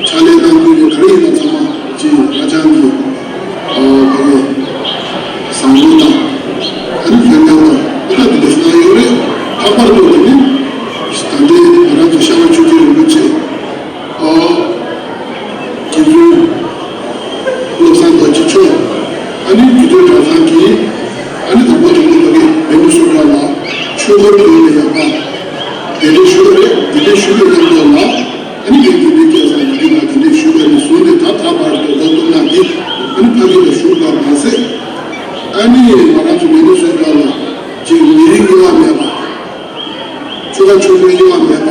ཕྱག་ལས་གནང་དགོས་རེད། ག་རེ་ཡིན་ན་ཚང་མ་ཅིག་ཧ་ཅང་གི་ཨོ་བ་གི་བཟང་པོ་དང་ཨ་ནི་ཕན་ཐོགས་དང་ཨ་ད་དེ་འདྲ་གནང་ཡོད་རེད། ལྷག་པར་དུ་དེ་ནི་ད་ལྟའི་ང་རང་ཚོ་ཤར་པ་ཆོས་རྒྱལ་རིན་པོ་ཆེ། ཨོ། རྗེ་བཙུན་བློ་བཟང་རྡོ་རྗེ་མཆོག་ཨ་ནི་རྒྱུད་སྟོད་གྲྭ་ཚང་གིས་ཨ་ནི་དང་པོ་དང་པོ་ཕ་གི་མེ་ནི་སོ་ཊ་ལ་ཆོས་འཁོར་དགོན་ལ་ཡང་ཕར་གདན་འདྲེན་ཞུས་པ་རེད། གདན་འདྲེན་ཞུས་པའི་མཉམ་དུ་ལ་ཨ་ནི་རྒན་དགེ་འདུན་སྐལ་བཟང་དགེ་འདུན་ལ་གདན་འདྲེན་ཞུས་པ་ནས་བཟུང་སྟེ་ད་ད་བར་དུ་ལོ་སྟོང་ལྔ་འདི་ཨ་ནི་ཕ་གི་ལ་བཞུགས་པ་མ་ཟད། ཨ་ནི་ང་རང་ཚོ་མེ་ནི་སོ་ཊ་ལ་ཅིག་མི་རིགས་དབྱེ་བ་མེད་པ། ཆོལ་ཁ་ཆོལ་ཁའི་དབྱེ་བ་མེད་པ།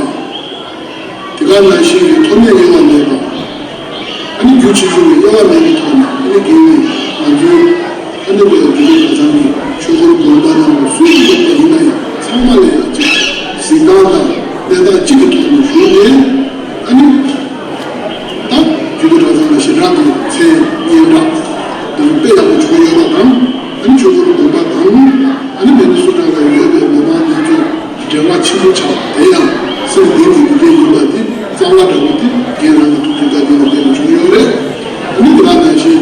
དེ་ག་ནང་བཞིན་གྱི་མཐོ་དམན་དབྱེ་བ་མེད་པ། ཨ་ནི་རྒྱུ་ཆེ་ཆུང་གི་དབྱེ་བ་མེད་པའི་ཐོག་ནས་ཨ་ནི་རྒན་ནི་ང་ཚོའི་ཨ་ནི་བོད་ཀྱི་གྲྭ་ཚང་གི་ཆོས་འཁོར་དགོན་པ་རྣམས་ལ་སུ་ཡིན་པ་ཡིན་ན་ཡང་ཚང་མ་ལ་ཡང་གཅིག་གཟིགས་སྟངས་དང་གནས་སྟངས་གཅིག་གི་ཐོག་ནས་བཞུགས་ནས་ཨ་ནི། ད་རྒྱུད་སྟོད་གྲྭ་ཚང་ལ་ཞེ་དྲག་གི་མཚན་སྙན་གྲགས་དེ་དཔེ་ཡག་པོ་བྱུང་ཡོད་པ་དང་། ཨ་ནི་ཆོས་འཁོར་དགོན་པ་དང་ཨ་ནི་མེ་ནི་སོ་ཊ་ལ་ཡོད་པའི་མི་མང་དེ་ཚོ་འབྲེལ་བ་ཆེན་པོ་ཆགས་པ་དེ་ཡང་སེམས་གཏིང་གི་འདི་འདྲ་ཡིན་པ་དེ་རྩ་བ་འདྲ་བོ་དེ་རྒན་རང་གི་ཐུགས་རྗེ་བཀའ་དྲིན་ལ་བརྟེན་ནས་བྱུང་ཡོད་རེད། ཨ་ནི་དེ་ག་ནང་བཞིན་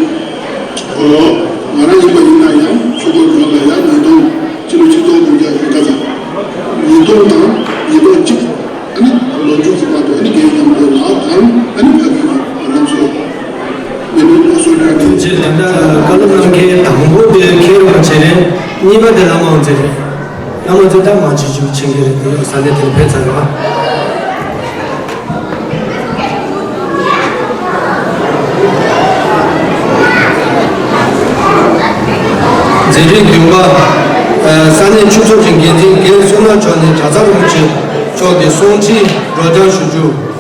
ཨོ་ང་རང་ཡིན་པ་ཡིན་ན་ཡང་ཆོས་འཁོར་དགོན་ལ་ཡང་ཉིས་སྟོང་སྤྱི་ལོ་ཆིག་སྟོང་དགུ་བརྒྱ་ཁ་ཚ་ཉིས་སྟོང་དང་ཉིས་སྟོང་གཅིག་ཨ་ནི་ལོ་མཇུག་གི་བར་དུ་ཨ་ནི་རྒན་མཉམ་འབྲེལ་ལགས་དང་ཨ་ནི་ཕ་གི་ང་རང་ཚོ་མི་ནུབ་ཨོ་སོ་ཊ་ཐུགས་རྗེ་ཆེ། ད་ལྟ་བཀའ་སློབ་གནང་མཁན་དང་པོ་དེ་མཁན་རིན་པོ་ཆེ་རེད། གཉིས་པ་དེ་བླ་མ་དབང་རྩེ་རེད། བླ་མ་དབང་རྩེ་ད་མ་བྱེད་རྒྱུ་ཆེན་གྱི་རེད། དེ་ས་གནས་དེར་ཕེབས་ཚར་བ། མཛད་རིམ་བདུན་པ། ས་གནས་ཆོས་ཚོགས་ཀྱི་འགན་འཛིན་རྒན་བསོད་ནམས་མཆོག་ནས་གྲྭ་ཚང་རིན་པོ་ཆེ་མཆོག་གི་གསུང་ཆོས་སྒྲོག་སྦྱང་ཞུ་རྒྱུ།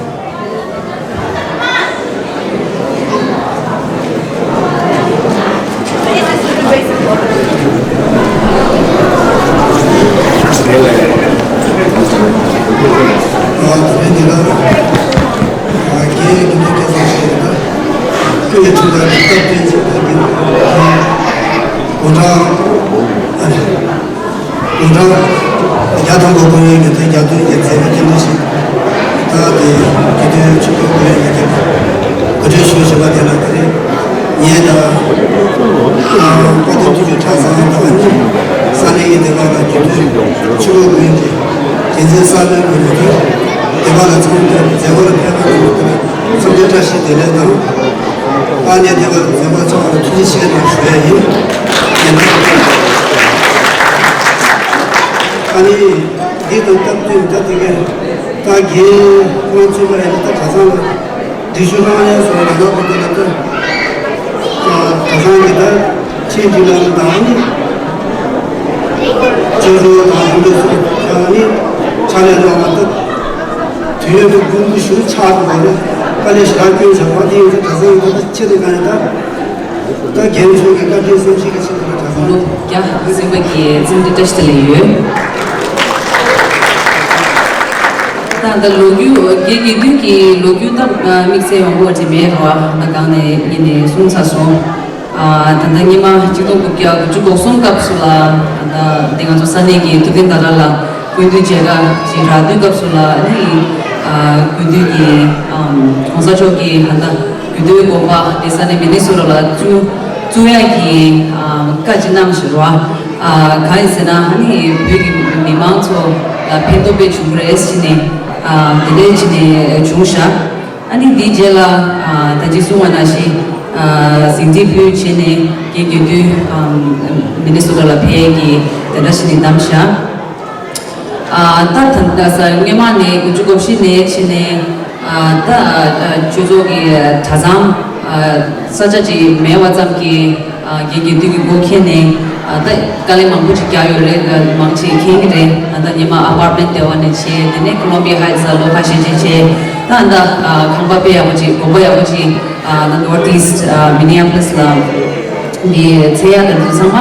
དགུང་གྲངས་བརྒྱ་དང་དགུ་པོ་ཡོད་ཀྱི་དེ་རྒྱ་སྟོད་ཀྱི་མཛད་པ་དེ་འདྲ་ཞིག་ད་དེ་དགེ་འདུན་ཆོས་འཁོར་དགོན་ཡོད་ཀྱི་གོ་སྒྲིག་ཞུ་བཞིན་པ་དེ་ལ་དེ་རིང་ངས་ད་དཔལ་ལྡན་དུས་ཀྱི་གྲྭ་ཚང་དང་ས་གནས་ཀྱི་སྡེ་པ་དང་དགེ་འདུན་ཆོས་འཁོར་དགོན་གྱི་འགན་འཛིན་གསར་པའི་ངོས་ནས་སྡེ་པ་ལ་ཚང་མ་མཛད་སྒོ་ལ་ཕེབས་པ་དང་དེ་ལ་འཚམས་འདྲི་བཀྲ་ཤིས་བདེ་ལེགས་དང་། ཨ་ནེ་སྡེ་པ་མཛད་སྒོ་ཚང་མར་ཐུགས་རྗེ་ཆེ་གནང་ཞུ་ཡ་ཡིན། ཨ་ནི་འདི་དང་སྟབས་བསྟུན་ད་དེ་གའི་ད་རྒན་ཁོང་ཚོས་པ་ཡིན་ན་ད་གྲྭ་ཚང་ལ་འདི་ཞུ་གནང་ཡ་སོང་ད་ལྟ་བར་དུ་ལ་ད་གྲྭ་ཚང་གི་ད་ཆེད་འདི་ལ་དང་ནི་ཅོ་ཅོ་དང་འདི་ཚོ་ད་ནི་ཕྱག་ལས་གནང་བ་ད། དུས་ཡུན་དུ་དགོངས་པ་ཞུ་ཆགས་པ་རེད། དཀའ་ལས་ཞེ་དྲག་སྐྱོན་བྱས་པ་དེ་ཡིན་ཚེ་གྲྭ་ཚང་གི་ད་ཆེད་དུ་གང་ཡིན་ད། ད་རྒན་ཚོ་གི་བཀའ་དྲིན་སེམས་ཤིང་གི་ཆེད་དུ་གྲྭ་ཚང་། ལོ་བརྒྱ་ཟིན་པ་གི་འཚམས་འདྲི་བཀྲ་ཤིས་བདེ་ལེགས་ཡོད། ད་ད་ལོ་རྒྱུས་རྒན་དགེ་འདུན་གྱི་ལོ་རྒྱུས་ད་དམིགས་བསལ་ཡོང་གི་ཡོད་མེད་རེད་བ། ད་གང་ནས་ཡིན་ནས་གསུངས་ཚར་སོང་། ཨ། ད་ལྟ་སྔོན་མ་ཆིག་སྟོང་དགུ་བརྒྱ་དགུ་བཅུ་གོ་གསུམ་སྐབས་སུ་ལ་ད་ལྟ་འདི་ང་ཚོ་ས་གནས་ཀྱི་ཐུབ་བསྟན་ཟླ་གྲགས་ལགས་སྐུ་མདུན་མཇལ་ཁ་ཅིག་རག་དུས་སྐབས་སུ་ལ་ཨ་ནི་ཨ་སྐུ་མདུན་གྱིས་ཨམ་༸གོང་ས་མཆོག་གིས་ད་ལྟ་རྒྱུད་སྟོད་དགོན་པ་འདི་ས་གནས་མི་ནི་སོ་ཊ་ལ་བཙུགས་བཙུགས་ཡག་གི་ཨ་བཀའ་ཅིག་གནང་ཞེས་རོ། ཨ་གང་ཡིན་ཟེར་ན་ཨ་ནི་བོད་ཀྱི་མི་མང་ཚོ་ལ་ཕན་ཐོགས་དཔེ་བྱུང་རེད་ཟེར་ནས་ཨ་དེ་འདྲས་བྱས་ནས་བྱུང་ཤག་ཨ་ནི་འདིའི་རྗེས་ལ་ཨ་ད་ཅི་གསུངས་པ་ནང་བཞིན། ཨ་ཟིང་འཁྲུག་ཕུད་བྱས་ནས་རྒན་དགེ་འདུན་ཨམ་མི་ནི་སོ་ཊ་ལ་ཕེབས་ཀྱི་དེ་འདྲ་ཞིག་ནས་བདམས་བཞག་ཨ་ད་ད་ད་ས་སྔོན་མ་ནས་དགུ་བཅུ་གོ་བཞི་ནས་བྱས་ནས་ཨ་ད་ཨ་ཆོས་ཚོགས་ཀྱི་གྲྭ་ཚང་ཨ་ས་ཆ་ཅིག་མེད་པ་ཙམ་གྱིས་ཨ་རྒན་དགེ་འདུན་གྱི་སྒོ་ཁྱེར་ནས་ཨ་ད་དཀའ་ལས་མང་པོ་ཅིག་རྒྱག་ཡོད་རེད། མང་ཆེ་མཁྱེན་གྱི་རེད། ཨ་ད་ཉི་མ་ཨ་པར་མེན་ཊི་བསྡད་པ་ནས་བྱས། དེ་ནས་ཀོ་ལོམ་བི་ཡ་ཧའི་ཊི་སི་ལ་ལོ་ཁ་ཤས་ཅིག་བྱས། ད་ཨ་ད་ཨ་ཁང་པ་དཔེ་ཡག་པོ་ཅིག་དགོན་པ་ཡག་པོ་ཅིག་ཨ་ད་ནོར་ཐི་ཨིསཊ་ཨ་མི་ནི་ཡ་པོ་ལི་སི་ལ་གི་ཚད་ཡག་དེ་ཚོ་ཚང་མ་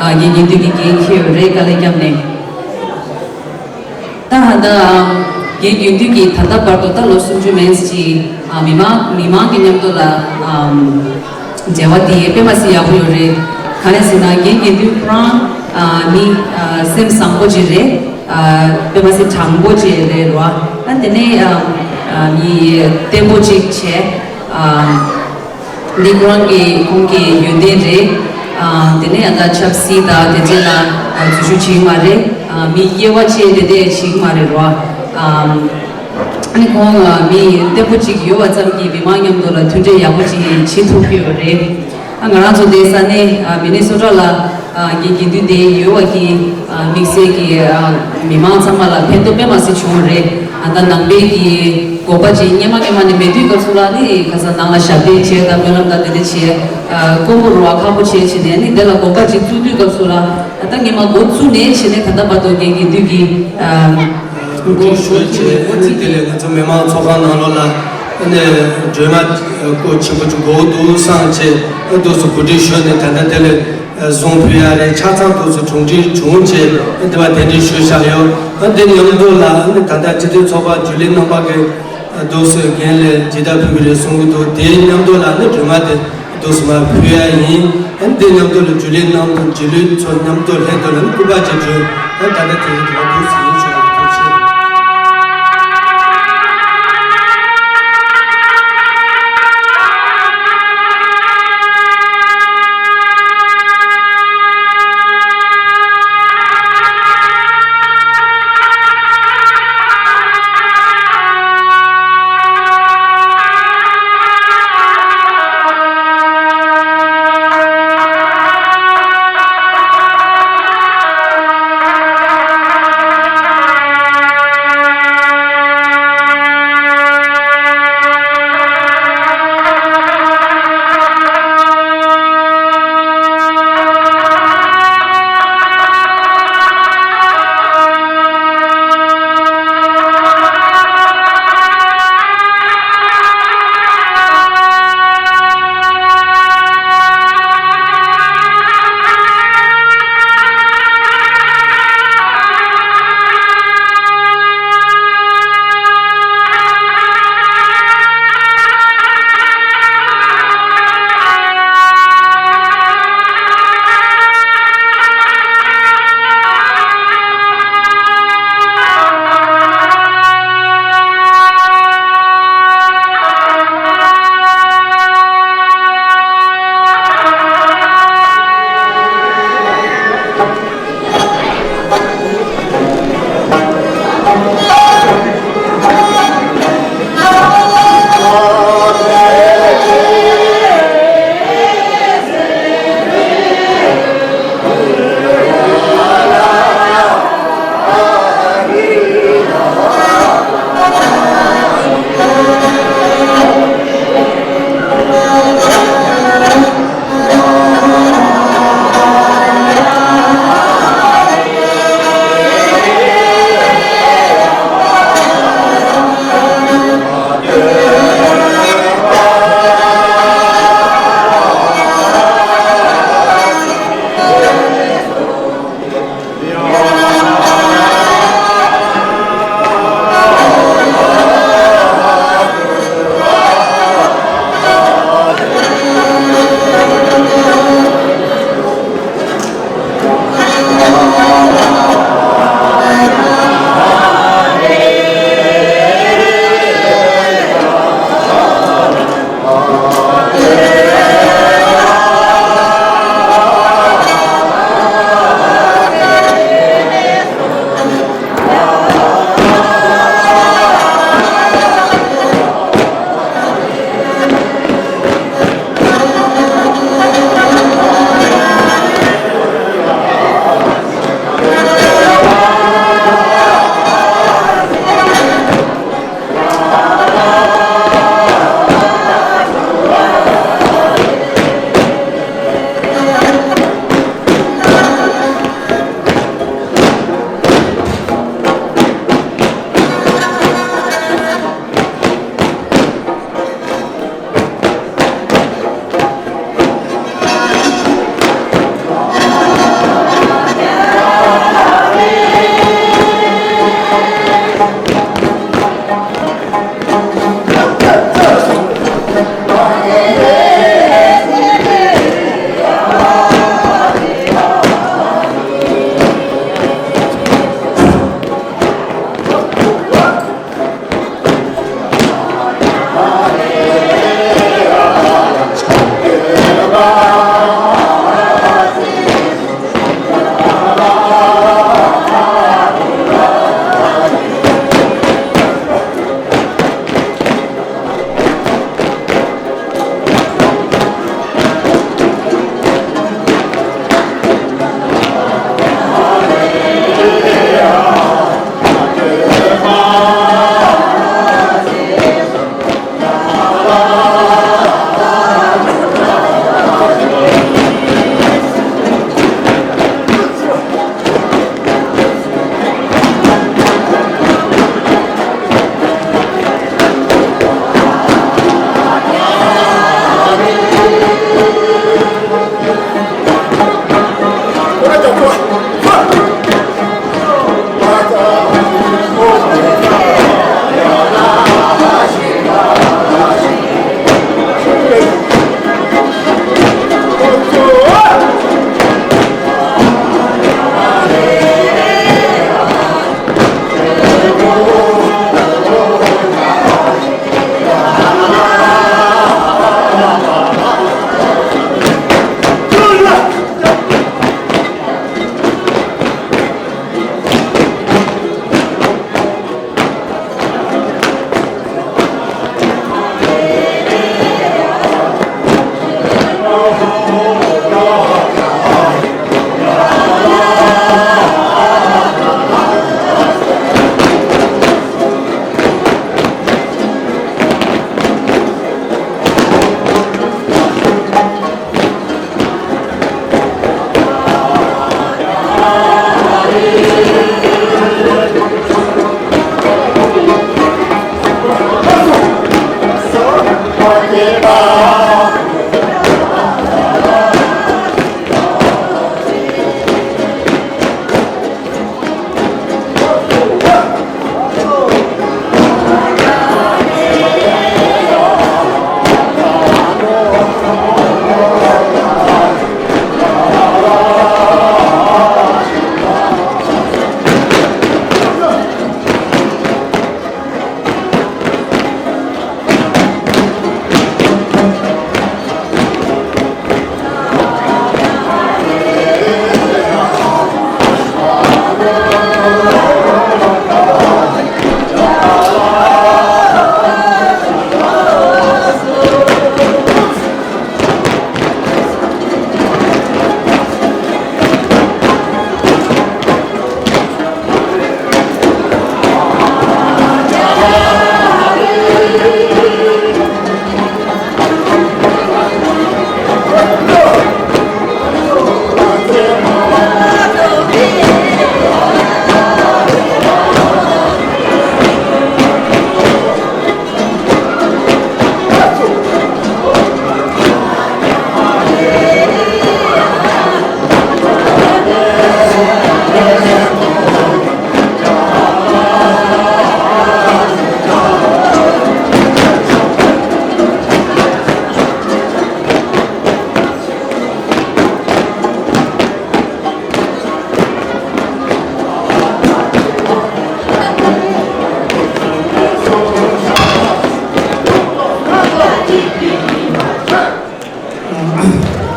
ཨ་རྒན་དགེ་འདུན་གྱིས་འགན་འཁྱེར་ཡོད་རེད། དཀའ་ལས་བརྒྱབ་ནས། ད་ཧ་ད་ཨམ་རྒན་དགེ་འདུན་གྱིས་ད་ལྟ་བར་དུ་ད་ལོ་སུམ་ཅུ་མན་ཙམ་ཅིག་ཨ་མི་མང་མི་མང་གི་མཉམ་དུ་ལ་ཨམ་འབྲེལ་བ་དེ་དཔེ་མ་སྲིད་ཡག་པོ་ཡོད་རེད། གང་ཡིན་ཟེར་ན་རྒན་དགེ་འདུན་ཁོ་རང་ཨ་མི་ཨ་སེམས་བཟང་པོ་ཅིག་རེད། ཨ་དཔེ་མ་སྲིད་དྲང་པོ་ཅིག་རེད་རོ། ཨ་དེ་ནས་ཨམ་ཨ་མི་བརྟན་པོ་ཅིག་བྱས། ཨམ། འདི་ཁོ་རང་གི་ཁོང་གི་ཡོན་ཏན་རེད། ཨ་དེ་ནས་ཨ་ད་ཆབ་སྲིད་དང་དེ་འདྲ་ལ་ཨ་འཛུལ་ཞུགས་བྱེད་ཀྱི་མ་རེད། ཨ་མི་དབྱེ་བ་ཕྱེ་དེ་འདྲ་བྱེད་ཀྱི་མ་རེད་རོ། ཨ་ཨ་ནི་ཁོང་ཨ་མི་བརྟན་པོ་ཅིག་ཡོད་པ་ཙམ་གྱིས་མི་མང་མཉམ་དུ་ལ་མཐུན་འབྲེལ་ཡག་པོ་ཅིག་བྱེད་ཐུབ་ཀྱི་ཡོད་རེད། ཨ་ང་རང་ཚོ་འདི་ས་གནས་ཨ་མི་ནི་སོ་ཊ་ལ་ཨ་རྒན་དགེ་འདུན་དེ་ཡོད་པ་གི་ཨ་དམིགས་བསལ་གྱི་ཨ་མི་མང་ཚང་མ་ལ་ཕན་ཐོགས་དཔེ་མ་སྲིད་བྱུང་བ་རེད། ཨ་ད་ནང་པའི་གི་དགོན་པ་ཅིག་སྔོན་མ་སྔོན་མ་ནས་མེད་དུས་སྐབས་སུ་ལ་ནི་ཁ་སང་ནང་ལ་ཞབས་བརྟན་བྱས་དང་སྨོན་ལམ་དང་དེ་འདྲ་བྱས། ཨ་དཀོན་པོ་རུ་བ་ཁག་པོ་བྱས་བྱས་ནས་ནི་དེ་ལ་དགོན་པ་ཅིག་བཙུགས་དུས་སྐབས་སུ་ལ་ཨ་ད་སྔོན་མ་འགོ་བཙུགས་ནས་བྱས་ནས་ད་ལྟ་བར་དུ་རྒན་དགེ་འདུན་གྱི་ཨ་འགོ་ཁྲིད་ཞུ་བྱས་ནི་དེ་ལས་ང་ཚོ་མི་མང་ཚོགས་ཁང་ནང་ལོགས་ལ་ཨ་ནི་སྒྲོལ་མ་སྐུ་ཆེན་པོ་ཅིག་དགོས་འདུག་བསམ་བྱས། ཨ་འདུག་སེ་གོ་སྒྲིག་ཞུས་ནས་ད་ལྟ་དེ་ལས་བཟུང་ཕུལ་ཡ་རེད། ཆ་ཚང་འདུག་སེ་གྲུབ་འབྲས་བྱུང་བྱས། ཨ་དེ་བ་གདན་འདྲེན་ཞུས་བཞག་ཡོད། ཨ་དེ་མཉམ་དུ་ལ་ཨ་ནི་ད་ལྟ་སྤྱི་འཐུས་ཚོགས་པ་ཇུ་ལི་རྣམ་པ་གིས་ཨ་འདུག་སེ་རྒན་ལ་ཇི་ལྟར་ཕུལ་གྱི་རེད་གསུང་གི་འདུག་དེ་མཉམ་དུ་ལ་ཨ་ནི་སྒྲོལ་མ་དེ་འདུག་སེ་མར་ཕུལ་ཡ་ཡིན། ཨ་ནི་དེ་མཉམ་དུ་ལ་ཇུ་ལི་རྣམ་དང་ཇུ་ལི་ཚོ་མཉམ་དུ་ལྷན་དུ་ལ་ཨ་ནི་སྐུ་པར་ཅིག་སྒྲོན། ཨ་ད་ལྟ་དེ་རིང་དེ་བ་འདུག་སེ་ཡིན་ཞུ་གི་འདུག་ཐུགས་རྗེ་ཆེ།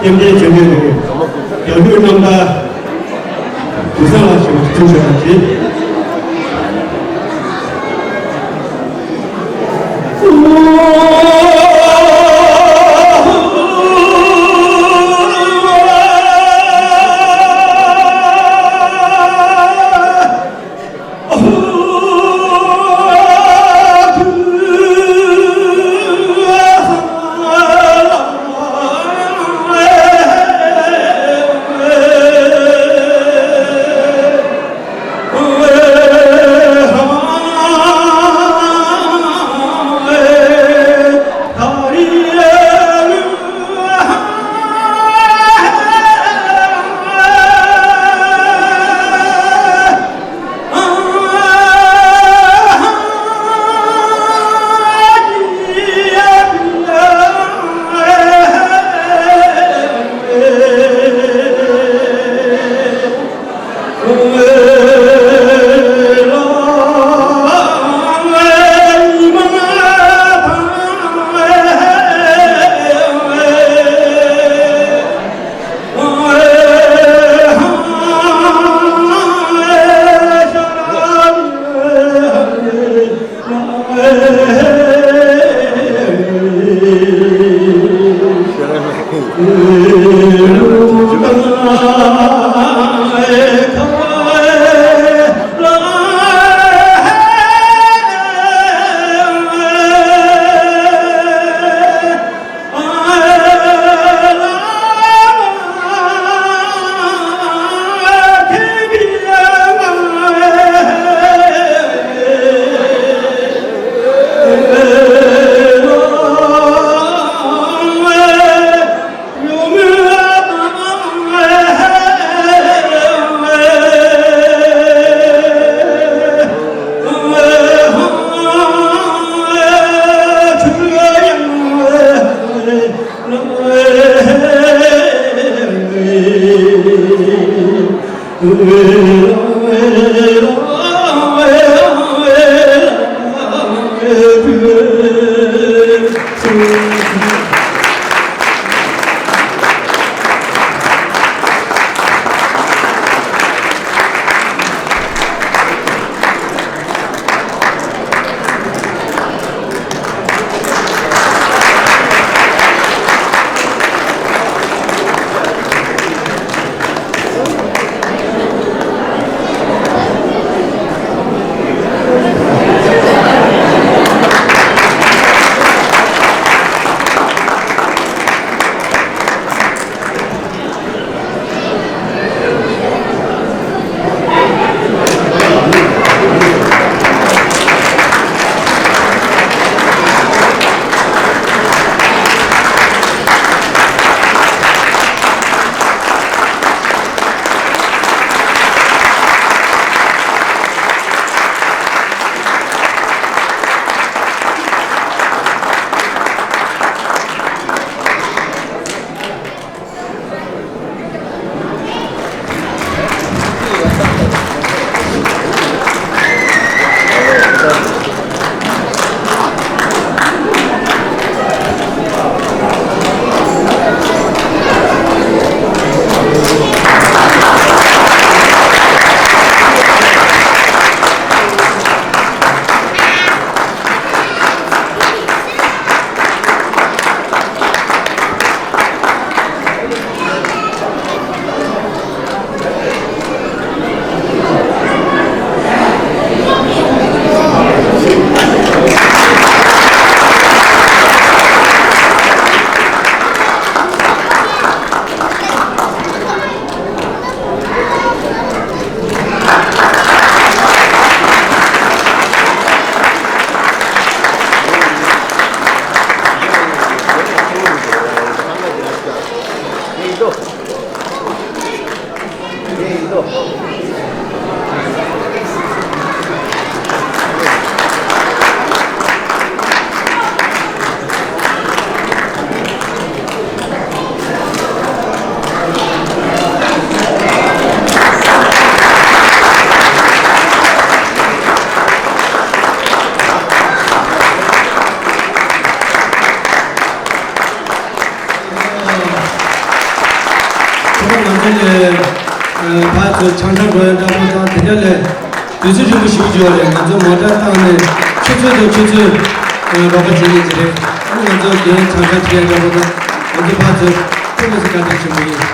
སྐྱབས་མགོན་ཆེན་པོའི་རྒྱལ་པོའི་རྣམ་ཐར་དུས་བཟང་ལ་ཞུགས་པར་བརྩོན་ཞུ་བ་བྱེད། ཕར་ཚུར་ཆང་ཆང་འགྲོ་ཡ་འདྲ་པོ་དང་དེ་འདྲ་ལས་དུས་ཚོད་རིང་པོ་ཞིག་འགྱོ་རེད། ང་ཚོ་མོ་ཊ་བཏང་ནས་ཆུ་ཚོད་དང་ཆུ་ཚོད་རོགས་པ་བྱེད་ཉེན་གྱི་རེད། ཨ་ནི་ང་ཚོ་རྒན་ཆང་ཆང་བྱེད་ཡ་འདྲ་པོ་དང་ང་ཚོ་ཕར་ཚུར་ཐུགས་མི་སྲིད་བཀའ་དྲིན་ཆེན་པོ་ཡིན།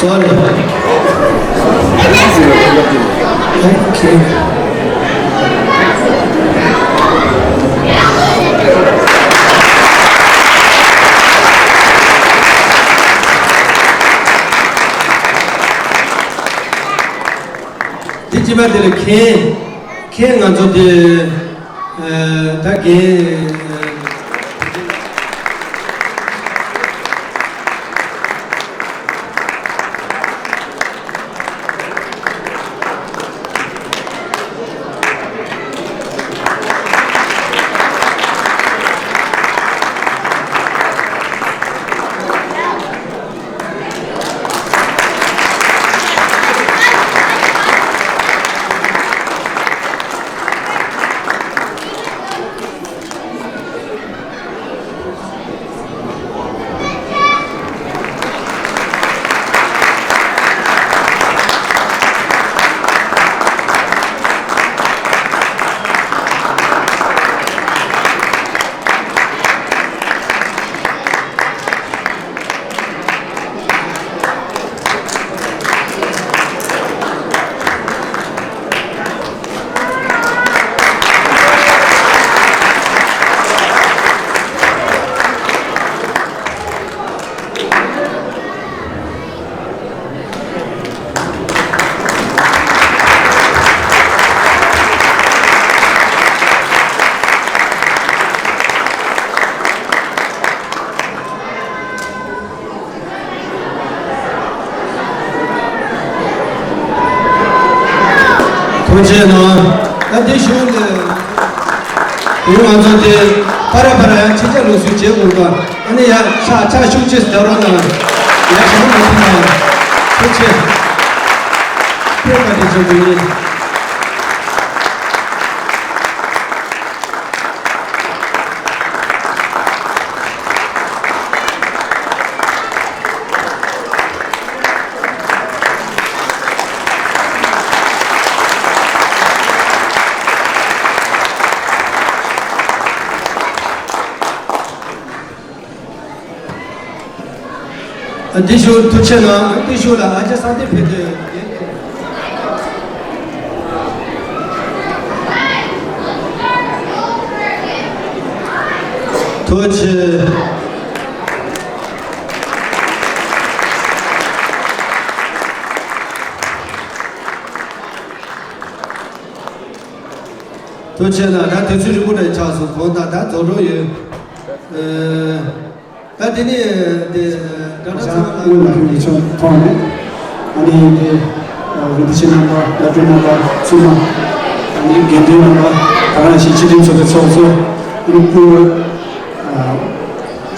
Sorry. Okay. དེ་ཅི་མ་དེ་ལ་མཁན། ཁྱེད་ང་ཚོ་དེ་ད་རྒན། ཐུགས་རྗེ་གནང་། ད་འདི་ཞུ་ལས། འོ་ང་ཚོ་དེ་ཕ་ར་ཕ་ར་ཡང་ཕྱི་རྒྱལ་ལུགས་སྲོལ་བྱེད་དགོས་པ། ཨ་ནི་ཡ་ཆ་ཆ་ཤུགས་ཆེ་ཟླ་རོགས་གནང་། ཡ་ཆ་མ་ཐུབ་ན་ཐུགས་རྗེ་ཆེ། ཁྱོད་བཀའ་དྲིན་ཆེན་པོ་ཡིན། འདི་ཞུ་ཐུགས་རྗེ་གནང་། འདི་ཞུ་ལ་ཨ་ཅེ་ས་དེ་ཕེབས་དུས། ཐུགས་རྗེ་ཆེ། ཐུགས་རྗེ་ཆེ་ལ་ད་དུས་ཚོད་རིང་པོ་ནས་ཆགས་སོང་། གོང་དང་ད་རྫོགས་འགྲོ་ཡོད། ཨ། ད་དེ་ནས་དེ་ཌོག་ཊར་ཚང་ལགས་སྔོན་ལ་ཕེབས་ཀྱི་ཆོག་མཐོང་ནས། ཨ་ནི་དེ་རིན་པོ་ཆེ་རྣམ་པ། བླ་སྤྲུལ་རྣམ་པ་ཚང་མ། ཨ་ནི་དགེ་འདུན་རྣམ་པ། ད་ག་ནང་བཞིན་སྤྱི་འཐུས་ཚོགས་པའི་ཚོགས་གཙོ། ཨ་ནི་སྐུ་ངོ་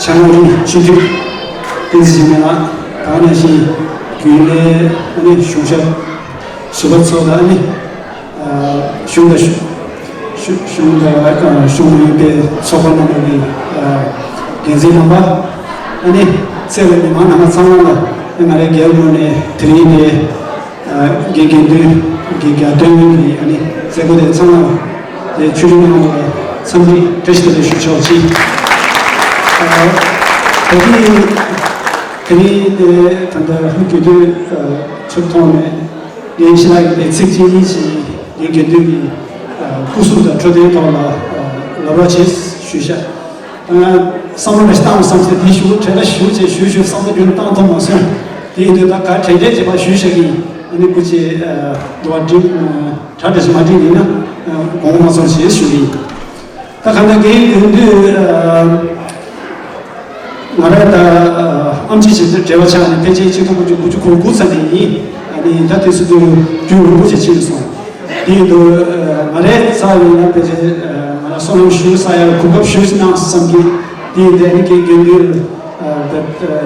ཕྱག་ན་རིང་སྤྱི་འཐུས་བསྟན་འཛིན་འཇིགས་མེད་ལགས། ད་ག་ནང་བཞིན་རྒྱུན་ལས། ཨ་ནི་གཞུང་ཞབས་ཟུར་པ་ཚོ་དང་། ཨ་ནི་གཞུང་དང་གཞུང་དང་གཞུང་མ་ཡིན་པའི་ཚོགས་པ་རྣམ་པ་གི་འགན་འཛིན་རྣམ་པ། ཨ་ནི་བརྩེ་བའི་མི་མང་རྣམ་པ་ཚང་མ་ལ། ཨ་ནི་ང་རའི་སྒེར་ངོས་ནས་དེ་རིང་དེ་དགེ་དགེ་འདུན་གྱི་རྒྱལ་སྟོན་གྱི། ཨ་ནི་མཛད་སྒོ་དེ་ཚང་མ་དེ་ཆོས་རིག་རྣམ་པ་ལ་འཚམས་འདྲི་བཀྲ་ཤིས་བདེ་ལེགས་ཞུ་ཆོག་ཅིག་ཨ། ད་དེ་དེ་རིང་དེ་ད་ལྟ་དགེ་འདུན་ཚོ་མཐོང་ནས། ངས་ཕྱི་ལ་ཡོད་པའི་ཚིག་གཅིག་གཉིས་ཤིག་ངས་དགེ་འདུན་གྱི་སྐུ་གཟུགས་དང་འཕྲོད་བསྟེན་ཐོག་ལ་ལབ་རོགས་བྱེད་ཞུས་ཤག་བསམ་བློ་ཞིག་བཏང་བསམ་སྟེ་དེ་ཞུ་གྲལ་ལ་ཞུ་བྱས་ཞུ་ཞུ་བསམ་བློ་རྒྱུན་བཏང་ཐུབ་མ་སོང་། དེ་ཡིན་དུས་ད་ག་གྲལ་གྲལ་བྱས་པ་ཞུས་ཤག་གི། ཨ་ནི་སྐུ་མཁྱེན་འདུག་བ། འགྲིག་གྲ་འདྲ་ཞིག་མ་འགྲིག་ཡིན་ན་དགོངས་པ་མ་ཚོམས་ཞེས་ཞུ་གི་ཡིན། ད་གང་ལྟར་རྒན་ཡོད་དུས། ང་རང་ད་ཨེམ་ཆི་བྱེད་དུས་བྲེལ་བ་ཆགས་ནས་ཕལ་ཆེར་ཆིག་སྟོང་དགུ་བརྒྱ་དགུ་བཅུ་གོ་དགུ་ཙམ་དེ་ཡིན། ཨ་ནི་ད་དེ་ཚོ་དུས་རྒྱུན་རིང་པོ་ཞིག་ཕྱིན་སོང་། དེ་ཡིན་དུས་ང་རའི་རྩ་བ་ཡིན་ན་ཕལ་ཆེར་ང་རང་བསོད་ནམས་ཞུ་ས་ཡར་གོ་སྐབས་ཞུ་གནང་བསམ་གྱི། དེ་ཡིན་དུས་ཨ་ནི་དགེ་འདུན་པའི་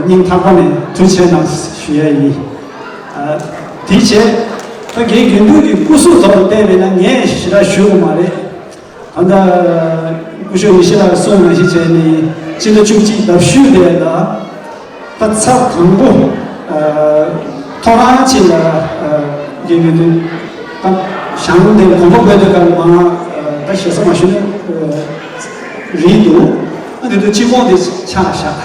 སྙིང་ཐག་པ་ནས་ཐུགས་རྗེ་ཆེ་གནང་ཞུ་ཡ་ཡིན། དེ་བྱས་ད་རྒན་དགེ་འདུན་གྱི་སྐུ་གཟུགས་ཐོག་བལྟས་པས་ན་ངས་ཞེ་དྲག་ཞུ་དགོས་མ་རེད། ད་ལྟ་སྐུ་ཞབས་ཡེ་ཤེས་ལགས་གསུངས་ནང་བཞིན་བྱས་ནས་སྤྱི་ཟླ་བཅུ་གཅིག་ཟླ་བཞི་དེ་ལ་ད་ཚར་དང་པོ་ཐོ་རངས་ཅིག་ལ་རྒན་དགེ་འདུན་ད་ཞང་དེ་གོམ་པ་སྤོས་དུས་སྐབས་མ་ད་ཞེ་ས་མ་ཞུ་ན་རེད་འདུག་ཨ་དེ་དུས་སྤྱི་ཁོག་དེ་ཆགས་བཞག་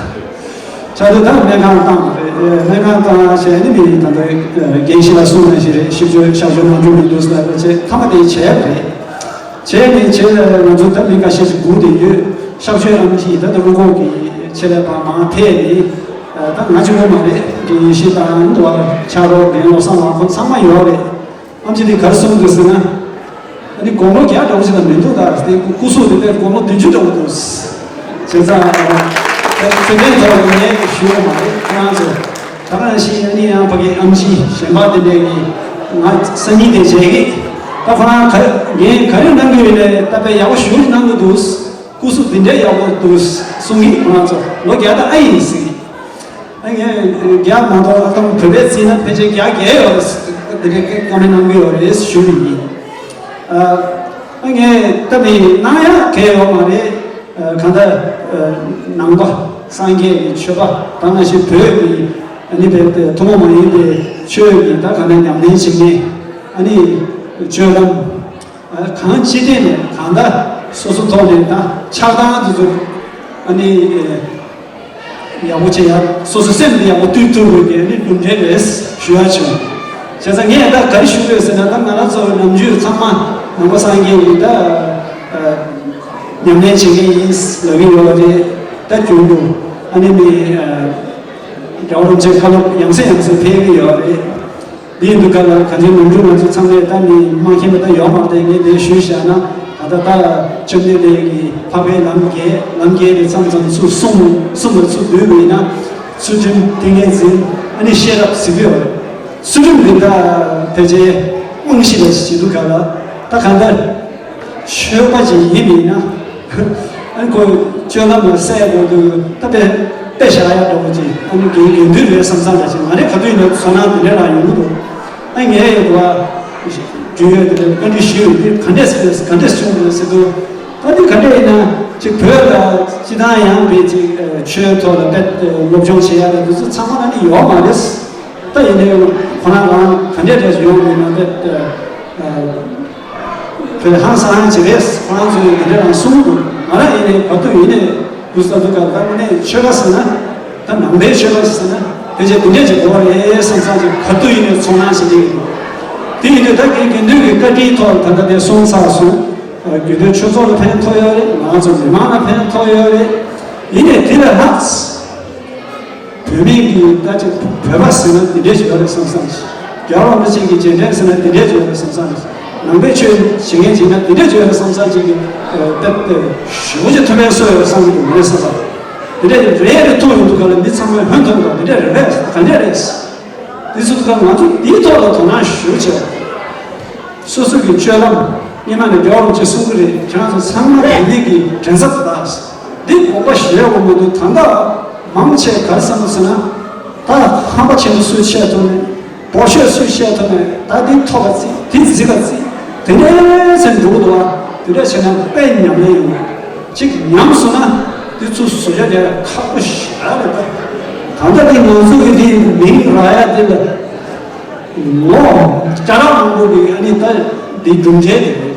ཆ་དེ་ད་སྨན་ཁང་བཏང་བ་རེད། སྨན་ཁང་བཏང་བྱས་ནི་མི་ད་ལྟ་རྒན་ཤེས་ལ་གསུངས་ནང་བཞིན་རེད། ཞིབ་དཔྱོད་གཤག་བཅོས་གནང་རྒྱུ་མི་འདུག་ཟེར་བ་བྱས་ཐ་མ་དེ་བྱས་པ་རེད། བྱས་ནས་བྱས་ང་ཚོ་ད་མི་འགའ་ཤས་ཤིག་སྒུག་བསྡད་ཡོད། གཤག་བཅོས་ཨེམ་ཆི་ད་ལྟ་རླུང་འཁོར་གྱི་ཆེད་ལས་པ་མང་ཕེབས་ནས་ད་ང་གཅིག་པོ་མ་རེད། རྒན་ཡེ་ཤེས་དང་འདུལ་བ་ཕྱག་རོགས་རྒན་བློ་བཟང་ལགས་ཁོང་ཚང་མ་ཡོད་རེད། ཨེམ་ཆི་དེ་ག་རེ་གསུངས་འདུག་ཟེར་ན། ཨ་ནི་དགུང་ལོ་བརྒྱ་འདྲ་བོ་ཞིག་ལ་མི་འདུག་ད་དེ་སྐུ་གཟུགས་དེ་དཔེ་དགུང་ལོ་བདུན་ཅུ་འདྲ་བོ་འདུག་བྱས་ཙང་ཨ་ནི་དེ་འདྲའི་ཐོག་ངས་ཞུ་བ་མ་རེད། ཁོ་རང་ཚོ་ད་ག་ནང་བཞིན་ཨ་ནི་ཡང་ཕ་གི་ཨེམ་ཆི་གཞན་པ་དེ་འདྲས་ཀྱིས་ང་སང་ཉིན་དེ་བྱས་ཀྱི་ད་ཁོ་རང་ག་ངས་ག་རེ་གནང་གི་ཡོད་ལས་ད་དཔེ་ཡག་པོ་ཞེ་པོ་ཅིག་གནང་གི་འདུག་སྐུ་གཟུགས་འདི་འདྲའི་ཡག་པོ་འདུག་གསུང་གི་ཁོ་རང་ཚོ་ལོ་བརྒྱ་དང་ཨ་ཡིན་ཟེར་གི་ཨ་ངས་བརྒྱ་མ་གཏོགས་ཨ་ཁམས་བོད་པའི་རྩིས་ན་ཕལ་ཆེར་བརྒྱ་བརྒལ་ཡོད་རེད། འདི་འདྲའི་བཀའ་མོལ་གནང་གི་ཡོད་རེད་ཞུ་ནི་ཡིན། ཨ་ངས་སྟབས་མི་གནང་ཡག་གལ་ཡོད་མ་རེད། གང་ལྟར་ནང་པ་སངས་རྒྱས་ཀྱི་ཆོས་པ་ད་ང་ཞིག་བོད་ཀྱི་ཨ་ནི་བོད་ཐུན་མོང་མ་ཡིན་པའི་ཆོས་ཀྱི་ད་གང་ལྟར་ཉམས་ལེན་བྱེད་མཁན་ཨ་ནི་སྤྱོད་ལམ། གང་ཅི་སྟེང་ནས་གང་ལྟར་སོ་སོ་ཐོག་ནས་ད་ཆགས་སྡང་དེ་ཚོ་ཨ་ནི་ཡག་པོ་བྱེད་ཡག་སོ་སོ་སེམས་དེ་ཡག་པོ་བཏུལ་ཐུབ་དགོས་ཀྱི་ཨ་ནི་གྲུབ་འབྲས་རེད་ཞུ་ཡག་བྱུང་། བྱས་ཙང་ངས་ད་ག་རེ་ཞུ་དགོས་ཟེར་ན་ད་ང་རང་ཚོ་ནམ་རྒྱུན་ཚང་མ་ནང་པ་སངས་རྒྱས་ཀྱི་ད་ཉམས་ལེན་བྱེད་མཁན་ཡིན་ལབ་ཀྱི་ཡོད་རེད། ད་རྒྱུན་དུ་ཨ་ནི་ནི་རྒྱལ་བ་རིན་པོ་ཆེ་བཀའ་སློབ་ཡང་སེ་ཡང་སེ་ཕེབས་ཀྱི་ཡོད་རེད། འདི་ཡིན་དུས་ག་ལ་གང་ཅིའི་ནམ་རྒྱུན་ང་ཚོ་ཚང་མས་ད་ནི་མ་མཁྱེན་པ་ད་ཡོད་མ་རེད། ངས་འདི་ཞུས་བཞག་ན་ད་ལྟ་ད་བཅོམ་ལྡན་འདས་ཀྱི་འཕགས་པའི་ལམ་བརྒྱད་ལམ་བརྒྱད་དེ་མཚམས་མཚམས་ཚུར་གསུམ་གསུམ་ལ་ཚུར་བསྡུས་པ་ཡིན་ན་ཚུལ་ཁྲིམས་ཏིང་ངེ་འཛིན་ཨ་ནི་ཤེས་རབ་ཟེར་གྱི་ཡོད་རེད། ཚུལ་ཁྲིམས་འདི་ད་ཕལ་ཆེར་དབང་ཤེས་ལ་བྱེད་དུས་ག་ལ་ད་གང་ལྟར། ཆོས་པ་ཅིག་ཡིན་པ་ཡིན་ན། ཨ་ཁོ་སྤྱོད་ལམ་ལ་གསལ་དགོས་འདུག་ད་དཔེ་དཔེ་བཞག་ཡ་འདྲ་བོ་ཅིག་ཨ་ནི་དགེ་དགེ་འདུན་རེད་བསམ་བསམ་འདྲ་ཅིག་ང་རེ་ག་དུས་ཡིན་ན་ཚོར་སྣང་དེ་འདྲ་རང་ཡོང་གི་འདུག་ཨ་ངས་ཡོད་པ། རྒྱུས་ཡོད་དེ་འདྲ་བཀའ་འདྲི་ཞུས་ཡོད་དེ་ག་འདྲས་ཟེར་ག་འདྲས་བྱུང་རེད་ཟེར་དུས། ད་འདི་ག་འདྲས་ཡིན་ན་ཅིག་བོད་ལ་སྤྱི་བཏང་ཡང་པའི་ཅིག་ཆོས་ཐོག་ལ་དཔེ་སློབ་སྦྱོང་བྱེད་ཡ་རེད་འདུག་ཚོ་ཚང་མ་ན་ནི་ཡོད་མ་རེད། ད་ཡིན་ནའི་ཁོ་རང་རང་ག་འདྲས་འདྲས་ཡོང་མིན་ན་དཔེ། བོད་ཧང་སང་ཧང་བྱེད་པས་ཁོ་རང་ཚོས་དེ་འདྲ་རང་གསུང་འདུག་ང་རང་ཡིན་ནའི་བར་དུ་ཡིན་ནའི་དུས་ས་དུ་ག་ད་ནས་ཆོས་པ་ཟེར་ན་ད་ནང་པའི་ཆོས་པ་ཟེར་ན་དེ་ཆེ་དེ་འདྲས་ཀྱི་གོ་རེད་བསམ་བསམ་གྱི་བར་དུ་ཡིན་ནའི་ཚོར་སྣང་ཞིག་སླེབས་ཡོད། དེ་ཡིན་དུས་ད་དགེ་དགེ་འདུན་གྱི་བཀའ་དྲིན་ཐོག་ད་ལྟ་དེ་སོང་ཚར་སོང་། དགེ་འདུན་ཆོས་ཚོགས་ལ་ཕན་ཐོགས་ཡོད་རེད། ང་ཚོ་མི་མང་ལ་ཕན་ཐོགས་ཡོད་རེད། ཡིན་ནའི་དེ་ལས་ལྷག་བོད་མིའི་གི་ད་ཅིག་བོད་པ་ཟེར་ན་འདི་འདྲས་ཞིག་ཡོད་རེད་བསམ་བསམ་ཞིག་རྒྱལ་བ་རིན་པོ་ཆེ་གི་རྗེས་དྲན་ཟེར་ན་འདི་འདྲས་ཞིག་ཡོད་རེད་བསམ་བསམ་ཞིག་ནང་པའི་ཆོས་བྱེད་མཁན་ཅིག་ན་འདི་འདྲས་ཞིག་ཡོད་རེད་བསམ་བསམ་ཅིག་གི་ད་ཞེ་པོ་ཅིག་ཐུགས་ཕན་གསོས་ཡོད་བསམ་གི་འདུག་མ་རེད་བསམ་བསམ། འདི་འདྲས་རེ་རེ་ཐུག་ཡོང་དུས་ག་ལ་མི་ཚང་མས་ཧོན་ཐོར་འདུག་འདི་འདྲས་རེད་པས་ག་འདྲས་རེད། འདི་ཚོ་ཚང་ང་ཚོ་འདིའི་ཐོག་ལ་དོ་སྣང་ཞུ་བྱས། སོ་སོ་གི་སྤྱོད་ལམ་སྔོན་མ་ནས་རྒྱལ་བ་རིན་པོ་ཆེས་གསུང་གི་རེད། ཁྱེད་རང་ཚོ་ཚང་མ་བོད་མི་གི་མགྲིན་ཚབ་ད། འདི་དགོངས་པ་བཞེས་དགོས་མི་འདུག་ད་ལྟ་མང་ཆེ་ག་རེ་བསམ་ཟེར་ན། ད་ཧམ་པ་ཆེན་པོ་སུས་བཤད་ཐུབ་ནས་འབོར་ཤོས་སུས་བཤད་ཐུབ་ནས་ད་འདི་ཐོབ་པ་རྩིས་འདི་རྩིས་པ་རྩིས་དེ་འདྲའི་ཚེ་འགྲོ་གི་འདུག་བ། དེ་འདྲ་བྱས་ན་དཔེ་ཉམས་ལེན་ཡོང་གཅིག་ཉམས་སོང་ན་དེ་ཚོ་བཟོ་རྒྱ་དེ་ཁག་པོ་ཞེ་དྲག་རེད་ད། ད་ལྟ་དེ་ང་ཚོ་གི་དེ་མིང་རག་ཡ་དེ་ལ་ལོ་བརྒྱ་ཕྲག་མང་པོ་གི་ཨ་ནི་ད་དེ་གྲུབ་འབྲས་དེ་རེད།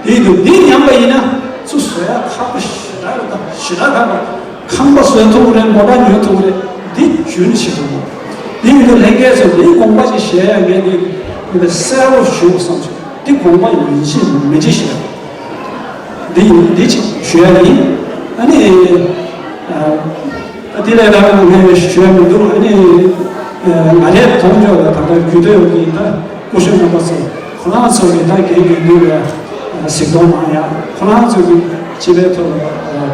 དེ་དུ་དེ་ཉམས་པ་ཡིན་ན་ཚུར་བཟོ་ཡ་ཁག་པོ་ཞེ་དྲག་རེད་ད། ཞེ་དྲག་ཁག་པོ། ཁང་པ་བཟོ་ཐུབ་རེད། མོ་ཊ་ཉོ་ཐུབ་རེད། དེ་རྒྱུན་བྱེད་ཐུབ་མོ། དེ་ཡིན་དུ་ལྷན་རྒྱས་ཚོ་དེ་དགོངས་པ་ཅིག་བཞེས་ཡ་ངས་དེ་དེ་གསལ་པོ་ཞུ་བསམ་བྱུང་། དེ་དགོངས་པ་ཡིན་གཅིག་མིན་གཅིག་བཞེས། འདི་ཡིན་འདི་གཅིག་ཞུ་ཡ་ཡིན། ཨ་ནི། ཨ་དེ་ལས་ལ་ངས་ཞུ་ཡ་མི་འདུག་ཨ་ནི། ང་རའི་མཐོང་ཕྱོགས་ལ་ད་ལྟ་རྒྱུད་སྟོད་ཀྱི་ད་སྐུ་ཞབས་རྣམ་པ་ཚོ་ཁོ་རང་ཚོ་གི་ད་རྒན་རྒན་འདུག་ལ་གཟིགས་གཏོང་གནང་ཡ། ཁོ་རང་ཚོ་གི་སྤྱི་པའི་ཐོག་ལ་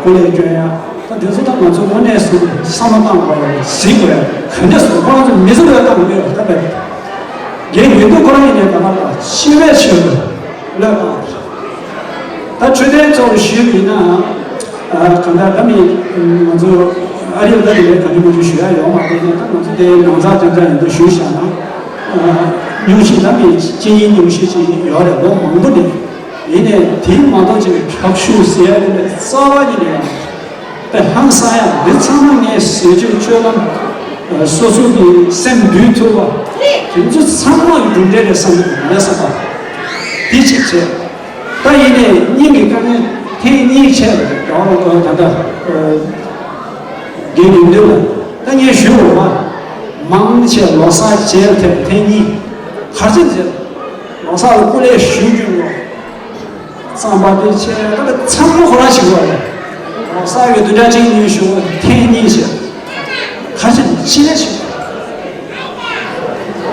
སྐུ་ལས་སྐྱོན་ཡ། ད་དེ་ཚོ་ད་ང་ཚོ་དངོས་གནས་སུ་བསམ་བློ་བཏང་དགོས་ཡ་གཟིགས་དགོས་ཡ་ག་འདྲ་སོང་ཁོ་རང་ཚོ་མི་ཚེ་ལ་བཏང་དགོས་ཡ་ད་བས། རྒན་ཡོད་དུས་ཁོ་རང་ཡིན་ནའི་ད་ལྟ་ལ་ཤེས་པའི་ཆེད་དུ་བློས་བཏང་། ད་འཕྲོད་བསྟེན་གཙོ་བོ་ཞུས་པ་ཡིན་ན་གང་ལྟར་ད་མི་ང་ཚོ་ ཨ་རི་ལ་དེ་ལས་ག་འདྲ་མི་འདྲ་ཞུ་ཡ་ཡོད་མ་རེད་ནས། ད་ང་ཚོ་དེ་ནང་ཚགས་ཅང་ཅང་ཡིན་འདུག་ཞུས་བཞག་ན། ཨ། སྙུང་གཞི་ལ་མི་ཅི་ཡིན་སྙུང་གཞི་ཅི་ཡིན་ཡོད་རེད། ལོ་མང་པོ་ནས། ཡིན་ནས་དེ་མ་གཏོགས་ཅིག་དྲག་ཤུགས་ཟེར་ཡ་དེ་ནས་རྩ་བ་ཉིད་ནས་ཡང་དཔེ་ཧང་སང་ཡ། འདི་ཚང་མ་ངས་ཟས་སྤྱོད་སྤྱོད་ལམ། ཨ། སོ་སོ་གི་སེམས་འདུལ་ཐུབ་པ། དེ་ཚོ་ཚང་མ་གི་གྲུབ་འབྲས་རེད་བསམ་གི་འདུག་ངས་བསམ་པ། དེ་གཅིག་བྱས། ད་ཡིན་ནས་སྙིང་གི་དཀའ་ངལ་ཐེངས་གཉིས་ཆད་རེད། ད་ད་ལྟ། ཨ། རྒན་ཡོན་ཏན་ལ་ད་ངས་ཞུ་འོ་མ། མང་ཆེ་ལོ་གསར་བྱས་ཐེངས་ཐེངས་གཉིས། གར་ཆེན་ཟེར། ལོ་གསར་ལ་སྐུ་ལས་ཞུ་རྒྱུ་ཡོད། རྩམ་པ་དེ་ཆེ་ད་ཚང་མ་ཁོ་རང་ཞིག་ཡོད་རེད། ལོ་གསར་ཡོད་དུས་འདྲ་ཅིག་ཉིན་ཞུ་ཐེངས་གཉིས་བྱས། གར་ཆེན་ཅི་ལས་ཞུ།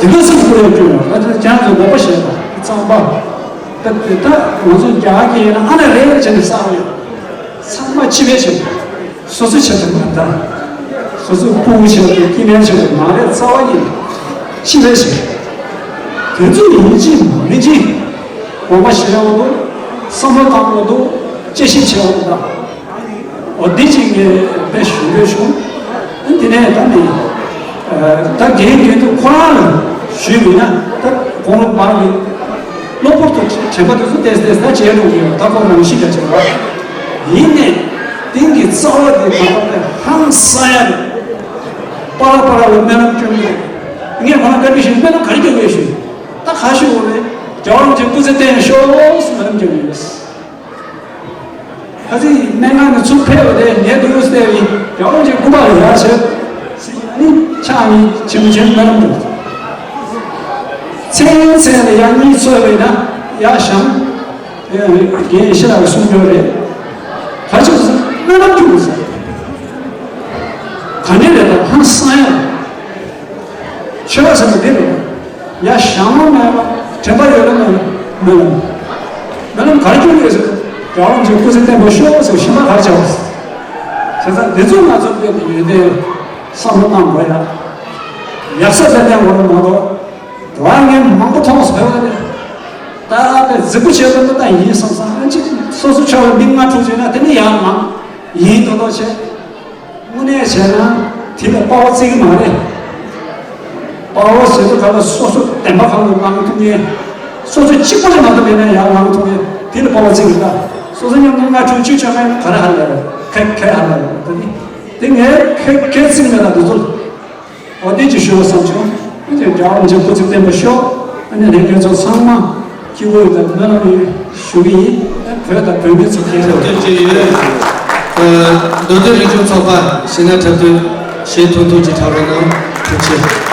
དེ་ག་སུ་སྐུ་ལས་བསྐྱོན་ཡོད། ད་ཁྱེད་རང་ཚོ་དགོངས་པ་བཞེས་དང་། རྩམ་པ། ད་དེ་ད་ང་ཚོ་རྒྱ་གར་གྱི་ཡིན་ན་ཨ་ན་རེ་རེ་བྱས་ནས་བསགས་ཡོད། ཚང་མ་ཕྱི་པའི་ཕྱིར། སོ་སོའི་ཆེད་དུ་མ་ད། སོ་སོའི་སྤུ་གུ་ཆེད་དུ་སྐྱེ་དམན་ཆེད་དུ་མ་རེད། རྩ་བ་ཉིད་ཕྱི་པའི་ཕྱིར། དེ་ཚོ་ཡིན་གཅིག་མིན་གཅིག་དགོངས་པ་བཞེས་ཡོང་དུས་བསམ་བློ་བཏང་དགོས་འདུག་དཔྱད་ཞིབ་བྱེད་ཡོང་དུས་ད། འོ་འདི་གཅིག་ངས་དཔེ་ཞུ་འདོད་བྱུང་། ཨ། དེ་ནས་ད་ནི། ཨ། ད་རྒན་རྒན་དུ་ཁོ་རང་ལ་ཞུས་པ་ཡིན་ན། ད་དགོངས་པ་བར་གྱི། གློ་བུར་དུ་དྲན་པ་དེ་ཚོ་ཏེས་ཏེས་ད་བརྗེད་འགྲོ་གི་ཡོད། ད་ཁོ་རང་ཤི་རྒྱ་ཆེ་བ། ཡིན་ནས་དེང་གི་རྩ་བ་དེ་གང་ལྟར་ཧང་སང་ཡ་རེད། པ་ར་པ་ར་ལ་སྨོན་ལམ་སྐྱོན་གྱི་རེད། ངས་ཁོ་རང་བཀའ་འདྲི་ཞུས། སྨོན་ལམ་ག་རེ་སྐྱོན་གྱི་ཡོད་ཞུས། ད་ག་ཞུ་དགོས་རེད། རྒྱལ་བ་རིན་པོ་ཆེ་སྐུ་ཚེ་བརྟན་ཤོག་སྨོན་ལམ་སྐྱོན་གྱི་ཡོད། ཁ་སང་སྨན་ཁང་ནས་ཚུར་ཕེབས་པ་དེ་ཉལ་འདུག་ཟེར་བའི་རྒྱལ་བ་རིན་པོ་ཆེ་སྐུ་པར་ལ་ཡར་བྱས། ནི་ཕྱག་གཉིས་ཆེན་པོ་ཆེན་པོ་སྨོན་ལམ་འདུག་མཚན་མཚན་ལ་ཡར་གཉིད་ཚོར་བས་ན་ཡར་བཞེངས། རྒན་ཡེ་ཤེས་ལགས་ཀྱིས་གསུངས་ཡོད་རེད། ག་ཅི་ཟེར། སྨོན་ལམ་རྒྱུགས་ཟེར། ག་འདྲ་རེད། ད་ཧང་སང་ཡ། ཆོས་པ་ཟེར་ན་འདི་རེད། ཡ་ཞང་མ་མེད་པ་དྲན་པ་ཡོད་ན་མེད་ན། མེད་ན་གར་སྐྱོད་ཡོད་ཟེར། རྒྱལ་བ་རིན་པོ་ཆེ་སྐུ་ཚེ་བརྟན་པར་ཤོག་ཟེར། ཤིང་མ་གར་བྱ་བ་ཟེར། བྱས་ཙང་འདི་ཚོ་ང་ཚོ་དཔེ་དེ་ཡོད་དེ་བསམ་བློ་བཏང་དགོས་ཡ། ཡག་ས་ལྡན་ལྡན་འོ་ར་མ་གཏོགས། དེ་བ་ངས་མང་པོ་མཐོང་སོང་བ་ནི། ད་དཔེ་རྫིག་པོ་བྱས་པ་ད་ཡིན་བསམ་བསམ། ཨ་ཅི་སོ་སོ་ཆོས་ལ་མི་ལྔ་དྲུག་བྱས་ན་དེ་ནི་ཡང་མང་ཡིན་མདོག་མདོག་བྱས། དངོས་གནས་བྱས་ན་དེ་ལ་དཔའ་བོ་བརྩི་གི་མ་རེད། དཔའ་བོ་ཟེར་དུས་ག་ལ་སོ་སོ་བདེན་པ་གང་ལ་ལངས་ཐུབ་མཁན། སོ་སོ་གཅིག་པོ་ལ་མ་གཏོགས་མེད་ན་ཡང་ལངས་ཐུབ་མཁན་དེ་ལ་དཔའ་བོ་བརྩི་གི། ད་སོ་སོ་མཉམ་དུ་ལྔ་དྲུག་བཅུ་བྱས་ན་ག་རེ་ཧ་ལས་རེད། ཁེ་ཁེ་ཧ་ལས་རེད། ད་ནི་དེ་ངས་ཁེ་ཁེ་བརྩི་གི་མེད། ད་དེ་ཚོ་འོ་དེ་ཅིག་ཞུ་བ་བསམ་བྱུང་། དེ་རྒྱལ་བ་རིན་པོ་ཆེ་སྐུ་ཚེ་བརྟན་པར་ཤོག་ཨ་ནི་ལྷན་རྒྱས་ཚོ་ཚང་མ་སྐྱིད་པོ་ཡོད་པའི་སྨོན་ལམ་ཡོད་ཞུ་གི་ཡིན། བོད་དང་བོད་མི་ཚོ་གང་ཡིན་ཟེར་བ། ཐུགས་རྗེ་ཆེ་ཡོད། ཨ། མདོ་སྟོད་རིག་གཞུང་ཚོགས་པ་གཞས་སྣ་འཁྲབ་སྟོན་གཞས་ཐུང་ཐུང་ཅིག་འཁྲབ་རོགས་གནང་། ཐུགས་རྗེ་ཆེ།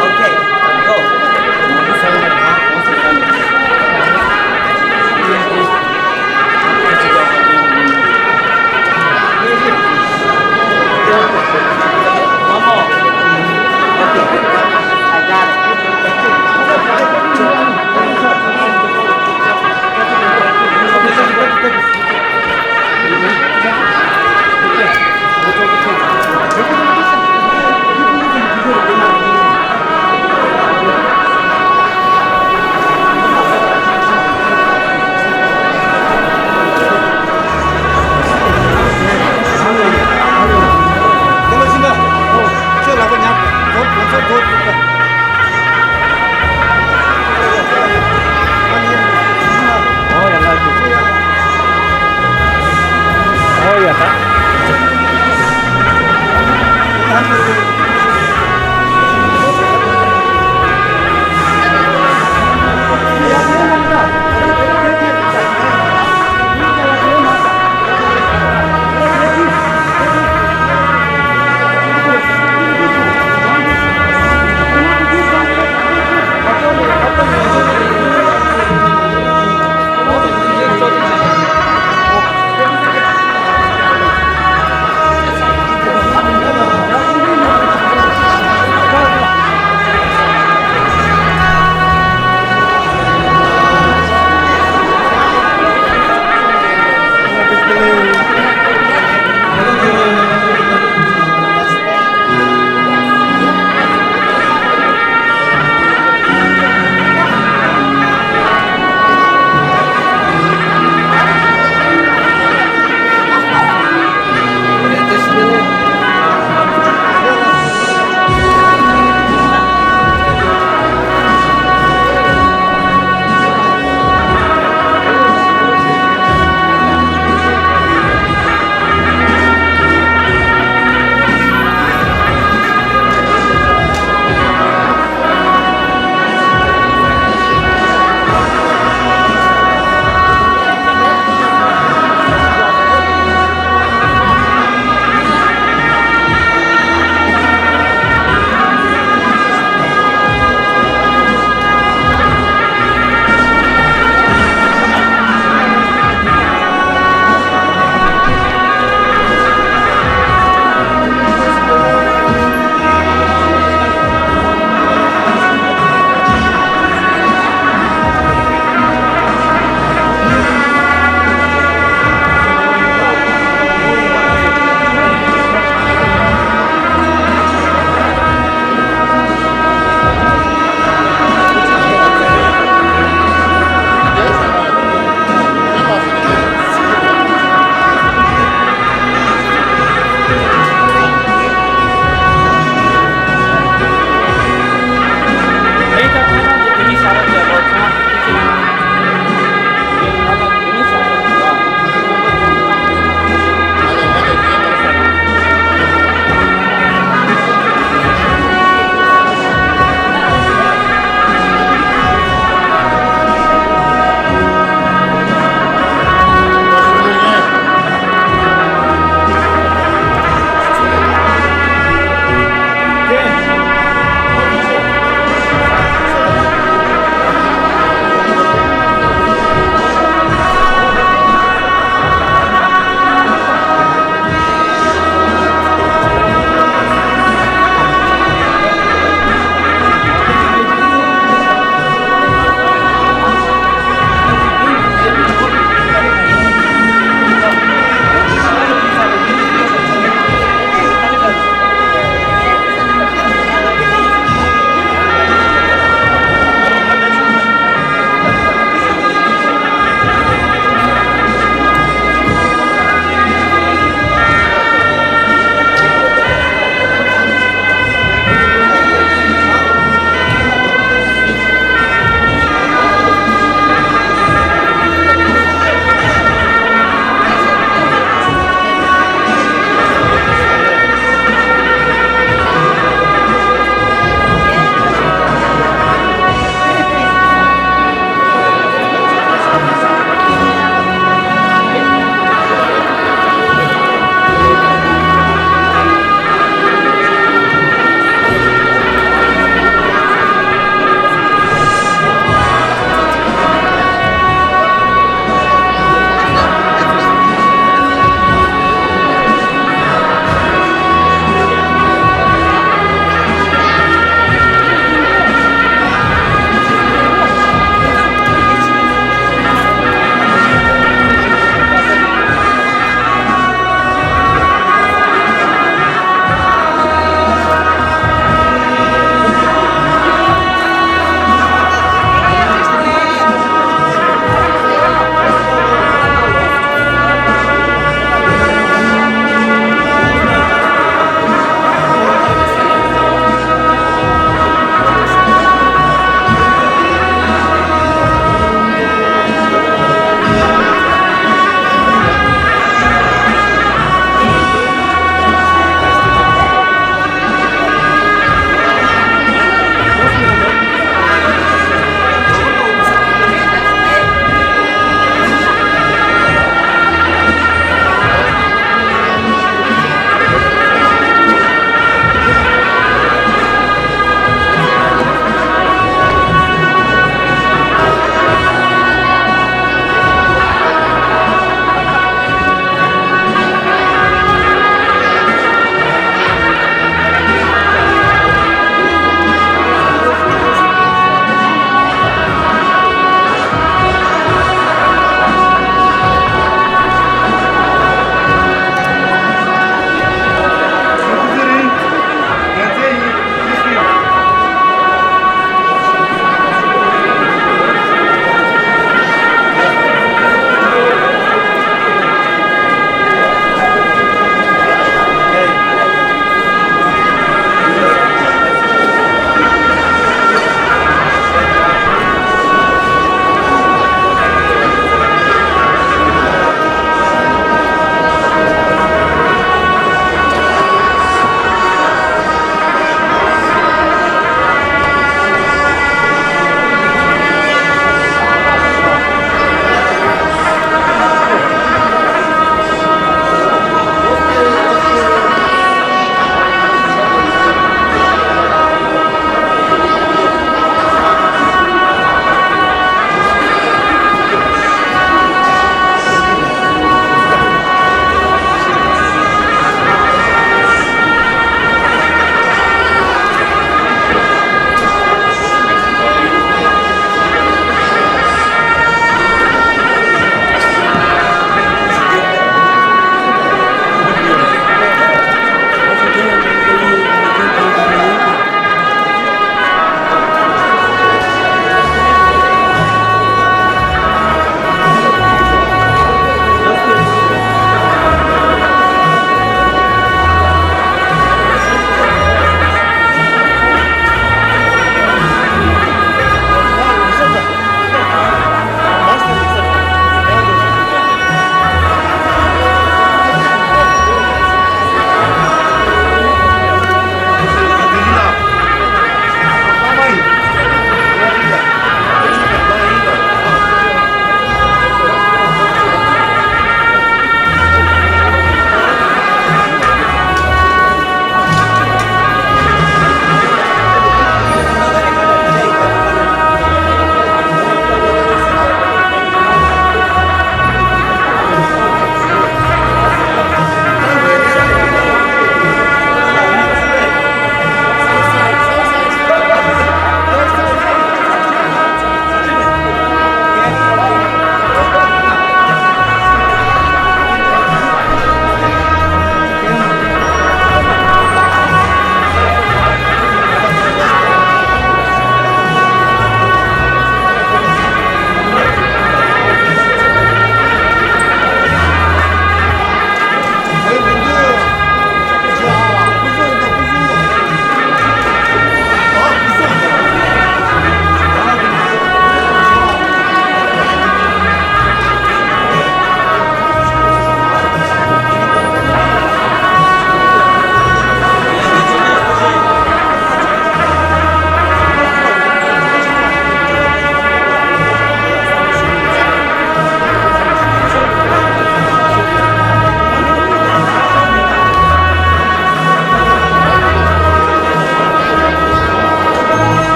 Okay, go.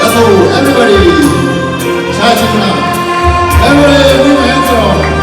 That's all, everybody. Cha ching na. Everybody, move your hands around.